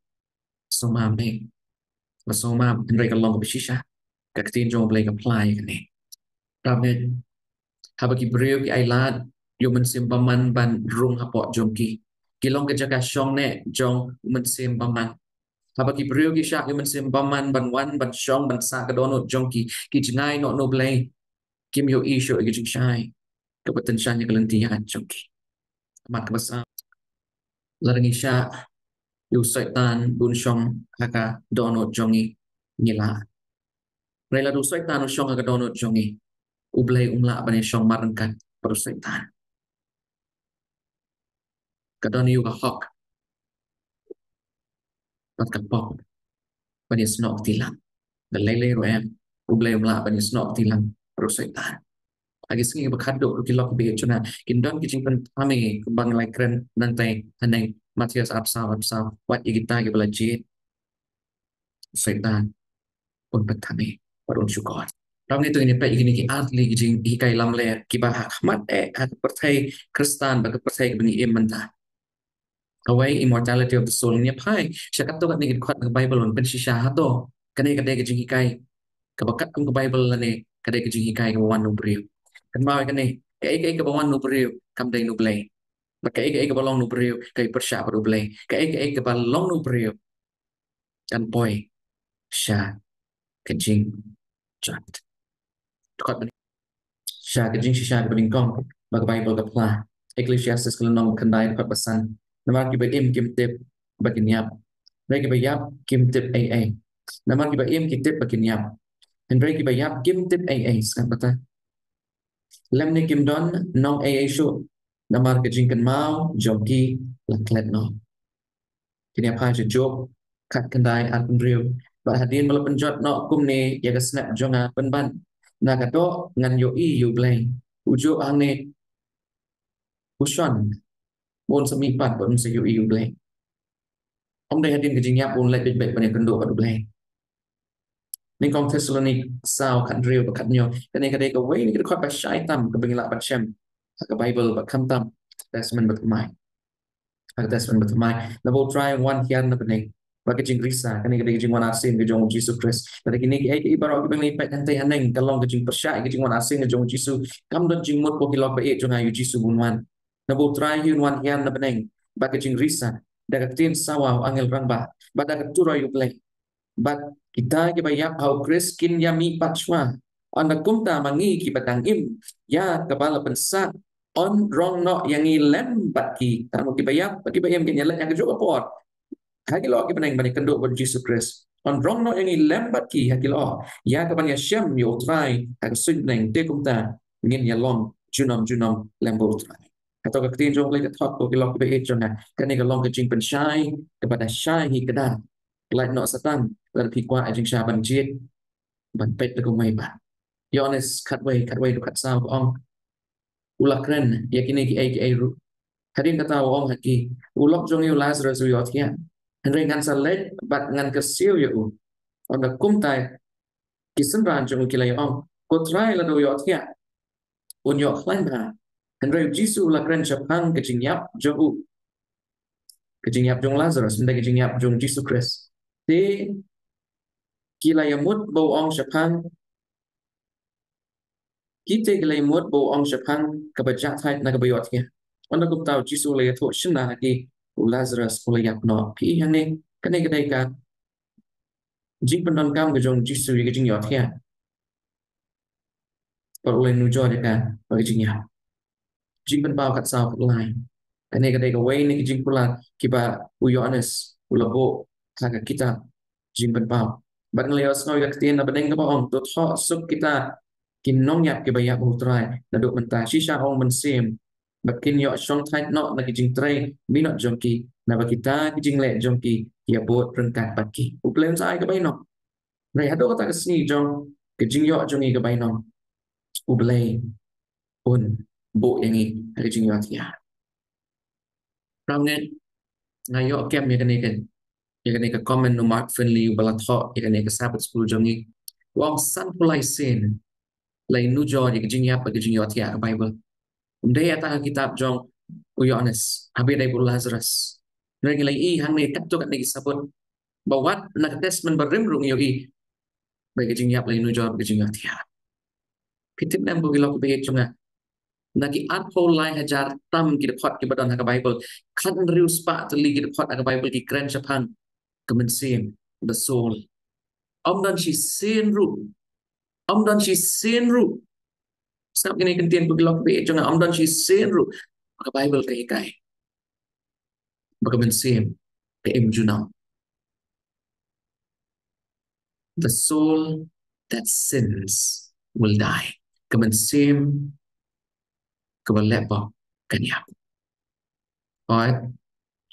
Sngewbha, sngewbha, hynrei ka long kaba shisha. Ka ktien jong U Blei ka pla ïa kane. Para bangeit, haba ki briew ki ailad ïa u mynsiem bymman ban rung hapoh jong ki, ki long ka jaka shong neh jong u mynsiem bymman. Haba ki briew ki shah ïa u mynsiem bymman ban wan ban shong ban sah ka dohnud jong ki, ki jngai noh na U Blei. Kim ïohi shuh ïa ka jingshai kaba tyngshaiñ ïa ka lynti ïaid jong ki. Ka mat kaba saw, lada ngi shah ïa u Soitan ba un shong ha ka dohnud jong ngi, ngi lah. Hynrei lada u Soitan u shong ha ka dohnud jong ngi, U Blei um lah ban ïashong marryngkat bad u Soitan. Ka don ïa u ka hok bad ka pop ban ïasnoh kti lang. Da lei lei ruh em, U Blei um lah ban ïasnoh kti lang bad u Soitan. Ha ki sngi ba khadduh, ki lok ba ïeit jong nga, kin don ki jingpynthame kumba ngi la kren nangtai haneng, Mathaios arphew saw, arphew saw, wat ïa kita kiba la jied, u Soitan un pynthame bad un shukor. Para bangeit, to ngin ïa peit ïa kine ki artylli ki jinghikai lamler kiba ha khmat eh ha ka pyrthei Khristan bad ka pyrthei kaba ngi im mynta. Kawei, immortality of the soul. Ngin ïa phai sha katto katne ki dkhot na ka Baibl ban pynshisha hato kane ka dei ka jinghikai kaba katkum ka Baibl lane ka dei ka jinghikai kaba wan na u briew. Kynmaw ïa kane, kaei kaei kaba wan na u briew kam dei na U Blei. Bad kaei kaei kaba long na u briew ka ïa pyrshah bad U Blei. Kaei kaei kaba long na u briew kan poi sha ka jingjot. Dkhot ba nyngkong, sha ka jingshisha kaba nyngkong ba ka Baibl ka pla. Ecclesiastes ka lynnong ba khyndai, dkhot ba san. Namar kiba im kim tip ba kin ïap, hynrei kiba ïap kim tip ei ei. Namar kiba im ki tip ba kin ïap, hynrei kiba ïap kim tip ei ei. Sngap kata. Lymne kim don nong ei ei shuh, namar ka jingkynmaw jong ki la klet noh. Ngin ïa phai sha Job khatkhyndai, arphew hynriew. Bad hadien ba la pynjot noh kumne ïa ka snep jong nga, pynban na ka doh ngan ïohi ïa U Blei. U Job hangne u shon ba un sa mihpat, ba un sa ïohi ïa U Blei. Ym dei hadien ka jingïap ba un leit beit beit ban ïakynduh bad U Blei. Nyngkong Thessalonik saw, khathynriew bad khathynñiew. Kane ka dei kawei na ki dkhot ba shai tam kaba ngi lah ban shem ha ka Baibl, bad khamtam ha ka Testament Bathymmai. Ha ka Testament Bathymmai, naba U Trai un wan hiar na bneng, bad ka jingrisa, kane ka dei ka jingwan arsien ka jong U Jisu Khrist. Lada kine kiei kiei baroh kiba ngi peit hangtei haneng ka long ka jingpyrshah ïa ka jingwan arsien ka jong U Jisu, kam don jingmut ko ki lok ba ïeit jong nga ïa U Jisu ba un wan. Naba U Trai hi un wan hiar na bneng, bad ka jingrisa, da ka ktien sawa u angel rangbah, bad da ka turoi U Blei. Bad kita kiba ïap ha U Khrist kin ïa mihpat shuwa. Ynda kumta ma ngi kiba dang im, ïa kaba la pynsah yn rong noh ïa ngi lem bad ki. Tang ma kiba ïap bad kiba im kin ïa leit ha kajuh ka por ha ki lyoh ki bneng ban ïakynduh bad U Jisu Khrist. Yn rong noh ïa ngi lem bad ki ha ki lyoh, ïa kaban ïashem ïa U Trai ha ka suiñ bneng. Te kumta ngin ïa long junom junom lem bad U Trai. Hato ka ktien jong U Blei ka thot, ko ki lok kiba ïeit jong nga, kane ka long ka jingpynshai kaba da shai hi kdar. Lait noh Satan, lada phi kwah ïa jingshah ban jied, ban peit da kumwei pat. Ïoannis khatwei, khatwei haduh khatsaw ka ong, u la kren ïa kine kiei kiei ruh. Hadien kata u ong ha ki, u lok jong ngi u Lazarus u ïohthiah, hynrei ngan sa leit bad ngan kyrsiew ïa u. Ynda kumta ki synran jong u ki la ïa ong, ko Trai, lada u ïohthiah, un ïoh khlaiñ bha. Hynrei u Jisu u la kren shaphang ka jingïap jong u, ka jingïap jong Lazarus, ym dei ka jingïap jong Jisu Khrist. Te ki la ïa mut ba u ong shaphang, ki te ki la ïa mut ba u ong shaphang kaba jah thait na kaba ïohthiah. Ynda kumta u Jisu u la ïathuh shynna ha ki, u Lazarus u la ïap noh. Phi i hangne, kane ka dei ka jingpyndonkam ka jong u Jisu ïa ka jingïohthiah. Bad u la nujor ïa ka bad ka jingïap. Jingpynpaw khatsaw khatlai. Kane ka dei kawei na ki jingkular kiba u Ïoannis u la buh ha ka kitab Jingpynpaw. Bad ngi la ïohsngew ïa ka ktien na bneng kaba ong, to thoh suk kita ki nongïap kiba ïap ha u Trai naduh mynta, shisha ha u Mynsiem, ba kin ïoh shong thait noh na ki jingtrei minot jong ki, naba kita ki jingleh jong ki ïa bud ryngkat bad ki. U Blei un sa ai ka bainong. Hynrei haduh kata ka sngi jong ka jingïoh jong ngi ka bainong, U Blei un buh ïa ngi ha ka jingïohthiah. Parangeit, nga ïoh kem ïa kane ka, ïa kane ka comment u Mark Finley uba la thoh ïa kane ka Sabbath School jong ngi. U ong, sanphew lai sien la ïanujor ïa ka jingïap bad ka jingïohthiah ha ka Baibl. Ym dei ïa tang ha ka kitab jong u Ïoannis, haba ïadei bad u Lazarus. Hynrei ngi la ïohi hangne katto katne ki sabut, ba wat na ka Testament Barim ruh ngi ïohi ba ka jingïap la ïanujor bad ka jingïohthiah. Phi tip ne em, ko ki lok kiba ïeit jong nga, na ki arphew lai hajar tam ki dkhot kiba don ha ka Baibl, khathynriew spah tylli ki dkhot ha ka Baibl ki kren shaphang ka mynsiem, the soul. Ym don shisien ruh, ym don shisien ruh. Sngap kine ki ktien, ko ki lok kiba ïeit jong nga, ym don shisien ruh ba ka Baibl ka hikai ba ka mynsiem ka im junom. The soul that sins will die. Ka mynsiem kaba leh pop kan ïap. Hooid,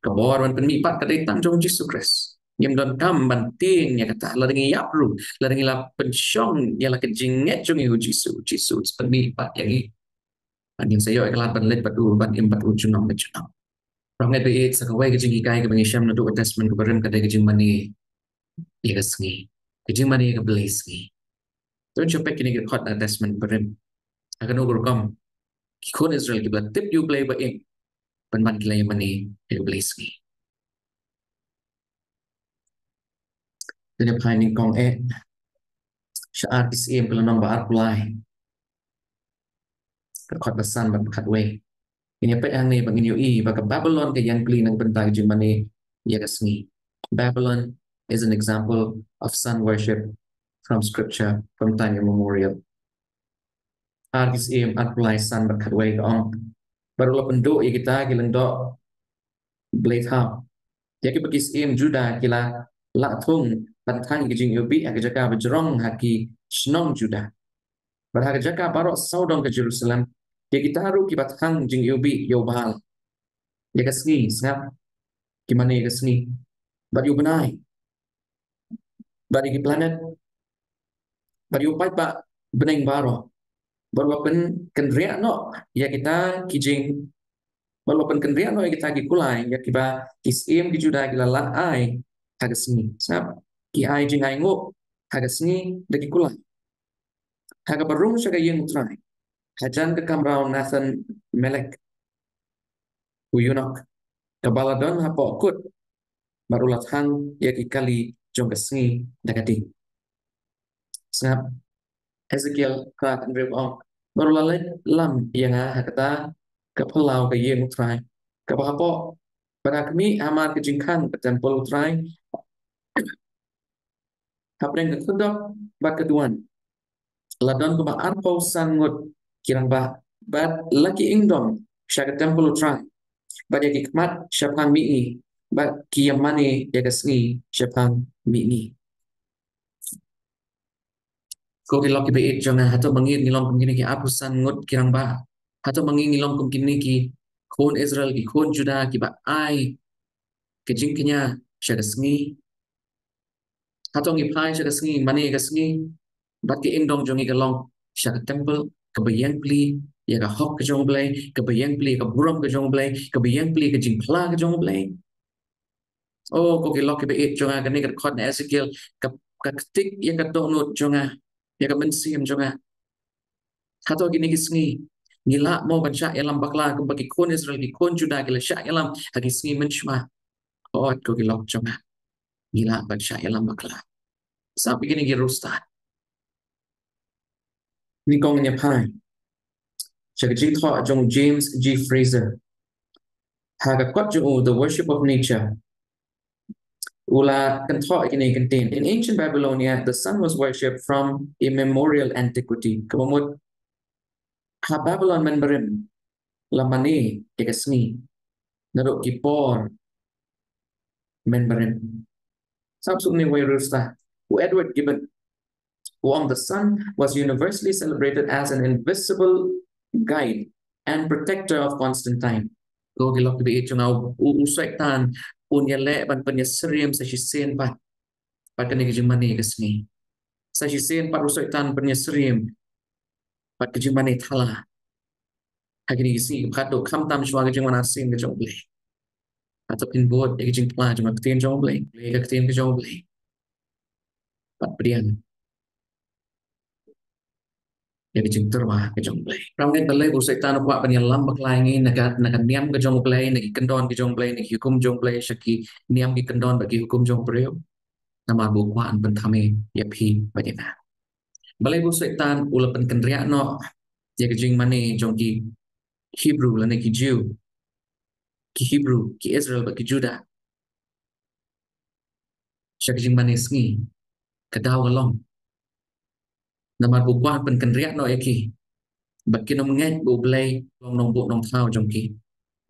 ka bor ban pynmihpat ka dei tang jong u Jisu Khrist. Ngim donkam ban tieng ïa kata, lada ngi ïap ruh, lada ngi la pynshong ïa la ka jingngeit jong ngi ha u Jisu, u Jisu u sa pynmihpat ïa ngi. Bad ngin sa ïoh ïa ka lad ban leit bad u, ban im bad u junom la junom. Parangeit ba ïeit, sa kawei ka jinghikai kaba ngi shem naduh ka Testament Barim ka dei ka jingmane ïa ka sngi, ka jingmane ïa ka blei sngi. To ngin sa peit kine ki dkhot na ka Testament Barim. Ha kano ka rukom ki khun Israel kiba la tip ïa u Blei ba im, pynban ki la ïa mane ïa ka blei sngi. Te ngin phai nyngkong eh sha Ar Ki Syiem ka lynnong ba arphew lai, ka dkhot ba san bad ba khatwei. Ngin ïa peit hangne ba ngin ïohi ba ka Babilon ka ïeng pli na ka bynta ka jingmane ïa ka sngi. Babylon is an example of sun worship from scripture, from time immemorial. Ar Ki Syiem arphew lai, san bad khatwei ka ong, bad u la pynduh ïa kita ki lyngdoh blei thaw. Ïa kiba ki syiem Judah ki la lah thung ban thang ïa ki jingiwbih ha ka jaka ba jrong ha ki shnong Judah. Bad ha ka jaka baroh sawdong ka Jerusalem, ïa kita ruh kiba thang jingiwbih ïa u Baal. Ïa ka sngi, sngap, ki mane ïa ka sngi, bad ïa u bnai, bad ïa ki planet, bad ïa u paidbah bneng baroh. Bad u la pynkynriah noh ïa kita ki jing, bad u la pynkynriah noh ïa kita ki kulai ïa kiba ki syiem ki Judah ki la lah ai ha ka sngi. Sngap, ki ai jingainguh ha ka sngi da ki kulai. Ha kaba rung sha ka ïing U Trai, hajan ka kamra u Nathan Melek, u eunuch, kaba la don hapoh kut, bad u la thang ïa ki kali jong ka sngi da ka ding. Sngap, Ezekiel phra, hynriew ka ong, bad u la leit lam ïa nga ha kata ka phyllaw ka ïing U Trai kaba hapoh, bad ha khmih, hamar ka jingkhang ka templ U Trai, hapdeng ka khyrdop bad ka duwan, la don kumba arphew san ngut ki rangbah, bad la ki ïeng dom sha ka templ U Trai, bad ïa ki khmat shaphang mihngi, bad ki ïa mane ïa ka sngi shaphang mihngi. Ko ki lok kiba ïeit jong nga, hato ma ngi ngi long kum kine ki arphew san ngut ki rangbah? Hato ma ngi ngi long kum kine ki khun Israel, ki khun Judah, kiba ai ka jingkñia sha ka sngi. Hato ngi phai sha ka sngi, mane ka sngi, bad ki ingdong jong ngi ka long sha ka temple, kaba ïeng pli ïa ka hok ka jong U Blei, kaba ïeng pli ïa ka burom ka jong U Blei, kaba ïeng pli ïa ka jingphla ka jong U Blei. Oh, ko ki lok kiba ïeit jong nga, kane ka dkhot na Ezekiel ka, ka ktik ïa ka dohnud jong nga, ïa ka mynsiem jong nga. Hato kine ki sngi ngi lah mo ban shah ïalam bakla kumba ki khun Israel, ki khun Judah ki la shah ïalam ha ki sngi mynshuwa? Hooid, ko ki lok jong nga, ngi lah ban shah ïalam bakla. Sa phi kine ki riewstad. Nyngkong, ngin ïa phai sha ka jingthoh jong James G Fraser ha ka kot jong u The Worship of Nature. U la kynthoh ïa kine ki ktien: In ancient Babylonia, the sun was worshipped from immemorial antiquity. Kaba mut, ha Babylon mynbarim la mane ïa ka sngi naduh ki por mynbarim. Sa phi sngap ïa une u riewstad, u Edward Gibbon, u ong: The sun was universally celebrated as an invisible guide and protector of Constantine. Ko ki lok kiba ïeit jong nga, u, u Soitan un ïaleh ban pynïasyriem sa shisien pat, pat kane ka jingmane ka sngi. Sa shisien pat u Soitan pynïasyriem pat ka jingmane thala ha kine ki sngi kiba khatduh, khamtam shuwa ka jingwan arsien ka jong U Blei. Hato phin bud ïa ka jingphla jong ka ktien jong U Blei, ïa ka ktien ka jong U Blei, bad pdiang ïa ka jingtyrwa ka jong U Blei? Para bangeit, balei ba u Soitan u kwah ban ïalam bakla ïa ngi na ka, na ka niam ka jong U Blei, na ki kyndon ka jong U Blei, na ki hukum jong U Blei sha ki niam, ki kyndon bad ki hukum jong u briew? Namar ba u kwah ban pynthame ïa phi bad ïa nga. Balei ba u Soitan u la pynkynriah noh ïa ka jingmane jong ki Hebru lane ki Jiw, ki Hebru, ki Israel bad ki Judah sha ka jingmane sngi? Ka daw ka long namar ba u kwah ban pynkynriah noh ïa ki, ba kin ym ngeit ba U Blei u long Nongbuh Nongthaw jong ki.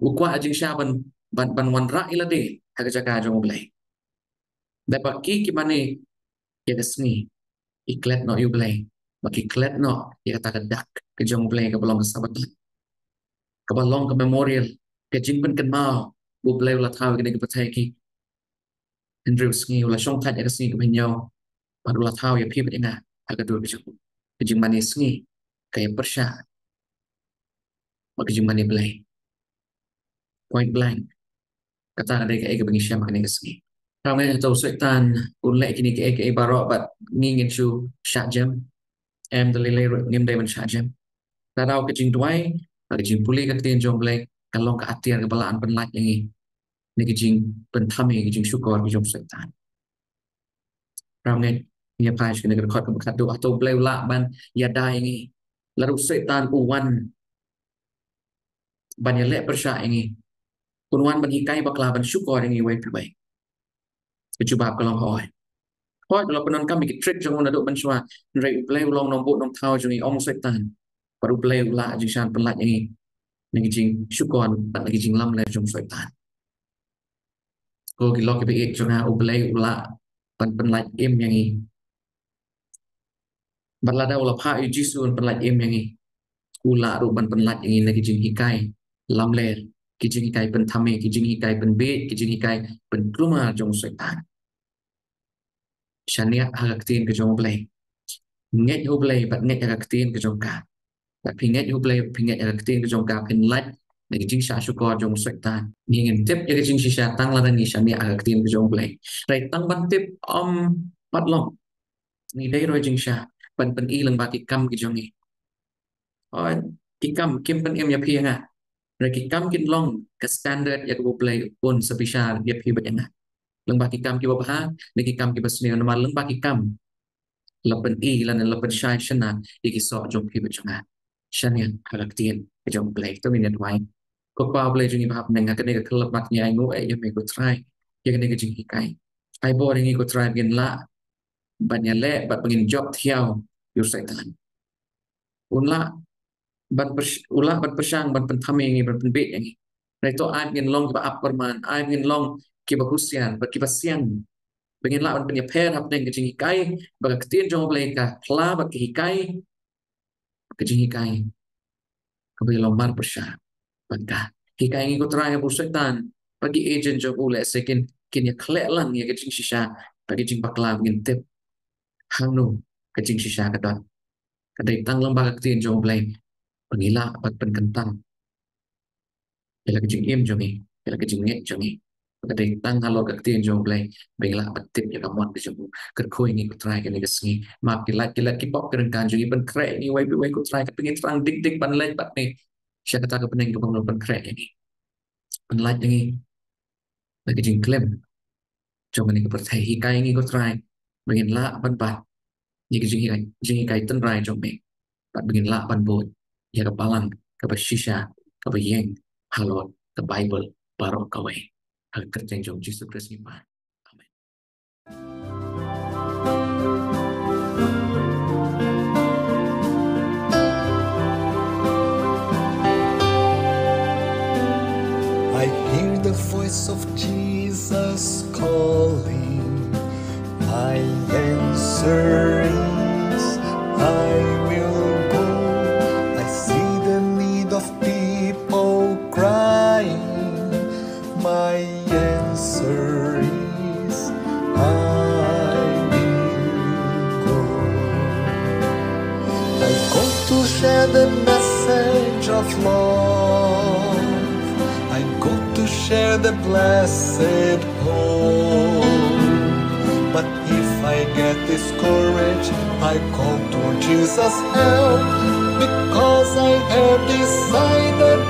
U kwah jingshisha ban, ban, ban wanrah ïa lade ha ka jaka jong U Blei. Da ba ki, ki mane ïa ka sngi, ki klet noh ïa U Blei, ba ki klet noh ïa kata ka dak ka jong U Blei kaba long ka Sabbaton, kaba long ka memorial, ka jingpynkynmaw ba U Blei u la thaw ïa kane ka pyrthei, ki hynriew sngi, u la shongthait ïa ka sngi kaba hynñiew, bad u la thaw ïa phi bad ïa nga ha ka dur ka jong u. Ka jingmane sngi ka ïa pyrshah bad ka jingmane Blei. Point blank. Kata ka dei kaei kaba ngi shem ha kane ka sngi. Tang eh, to u Soitan un leh kine kiei kiei baroh bad ngi ngin shu shah jem? Em, da lei lei ruh ngim dei ban shah jem. Lada ka jingduwai, ka jingpule ka ktien jong U Blei ka long ka atiar kaba lah ban pynlait ïa ngi na ka jingpynthame, ka jingshukor ka jong u Soitan. Para bangeit, ngin ïa phai sha kane ka dkhot kaba khatduh. Hato U Blei u lah ban ïada ïa ngi lada u Soitan u wan ban ïaleh pyrshah ïa ngi? Un wan ban hikai bakla, ban shukor ïa ngi uwei pa uwei? Ka jubab ka long hooid. Hooid, u la pyndonkam ïa ki trick jong u naduh mynshuwa, hynrei U Blei u long Nongbuh Nongthaw jong ngi, ym u Soitan. Bad U Blei u lah jingshisha ban pynlait ïa ngi na ka jingshukor bad na ka jinglamler jong u Soitan. Ko ki lok kiba ïeit jong nga, U Blei u lah ban pynlait im ïa ngi. Bad lada u la phah ïa u Jisu ban pynlait im ïa ngi, u lah ruh ban pynlait ïa ngi na ki jinghikai lamler, ki jinghikai pynthame, ki jinghikai pynbieit, ki jinghikai pynkulmar jong u Soitan. Shaniah ha ka ktien ka jong U Blei. Ngeit ha U Blei bad ngeit ha ka ktien ka jong ka. Lada phi ngeit ha U Blei, phi ngeit ha ka ktien ka jong ka, phin lait na ka jingshah shukor jong u Soitan. Ngi ngin tip ïa ka jingshisha tang lada ngi shaniah ha ka ktien ka jong U Blei. Hynrei tang ban tip ym pat long. Ngi dei ruh jingshisha ban pyni lyngba ki kam ki jong ngi. Hooid, ki kam kim pynim ïa phi ïa nga, hynrei ki kam kin long ka standard ïa kaba U Blei un sa bishar ïa phi bad ïa nga. Lyngba ki kam kiba bha ne ki kam kiba sniew, namar lyngba ki kam la pyni lane la pynshai shynna ïa ki soh jong phi bad jong nga. Shaniah ha ka ktien ka jong U Blei. To ngin ïa duwai. Ko Kpa U Blei jong ngi ba ha bneng, ha kane ka khyllipmat ngi ainguh eh ïa me ko Trai, ïa kane ka jinghikai. Ai bor ïa ngi ko Trai ba ngin lah ban ïaleh bad ba ngin jop thiaw ïa u Soitan. Un lah ban pyrsh-, un lah ban pyrshang, ban pynthame ïa ngi, ban pynbieit ïa ngi. Hynrei to ai ba ngin long kiba ap kyrman, ai ba ngin long kiba husiar bad kiba siang, ba ngin lah ban pynïapher hapdeng ka jinghikai ba ka ktien jong U Blei ka phla bad ka hikai, ka jinghikai kaba ïalong marpyrshah bad ka. Hikai ngi ko Trai, haba u Soitan bad ki agent jong u lehse kin, kin ïa khleh lang ïa ka jingshisha bad ka jingbakla ba ngin tip hangno ka jingshisha ka don. Ka dei tang lyngba ka ktien jong U Blei ba ngi lah ban pynkyntang ïa la ka jingim jong ngi, ïa la ka jingngeit jong ngi. Ka dei tang halor ka ktien jong U Blei ba ngi lah ban tip ïa ka mon ka jong u. Kyrkhu ïa ngi ko Trai kane ka sngi. Map ki lait ki lait ki pop ki ryngkat jong ngi, pynkhreh ïa ngi uwei pa uwei ko Trai, ka pyntrang dik dik ban leit bad me sha kata ka bneng kaba me la pynkhreh ïa ngi. Pynlait ïa ngi na ka jingklim jong kane ka pyrthei. Hikai ïa ngi ko Trai ba ngin lah ban bat ïa ka jinghikai, jinghikai tynrai jong me bad ba ngin lah ban bud ïa ka balang kaba shisha kaba ïeng halor ka Baibl baroh kawei. Ha ka kyrteng jong Jisu Khrist ngi pan. Amen. I hear the voice of Jesus calling. My answer is, I will go. I see the need of people crying. My answer is, I will go. I go to share the message of love. I go to share the blessed hope. But if I get discouraged, I call to Jesus' help, because I have decided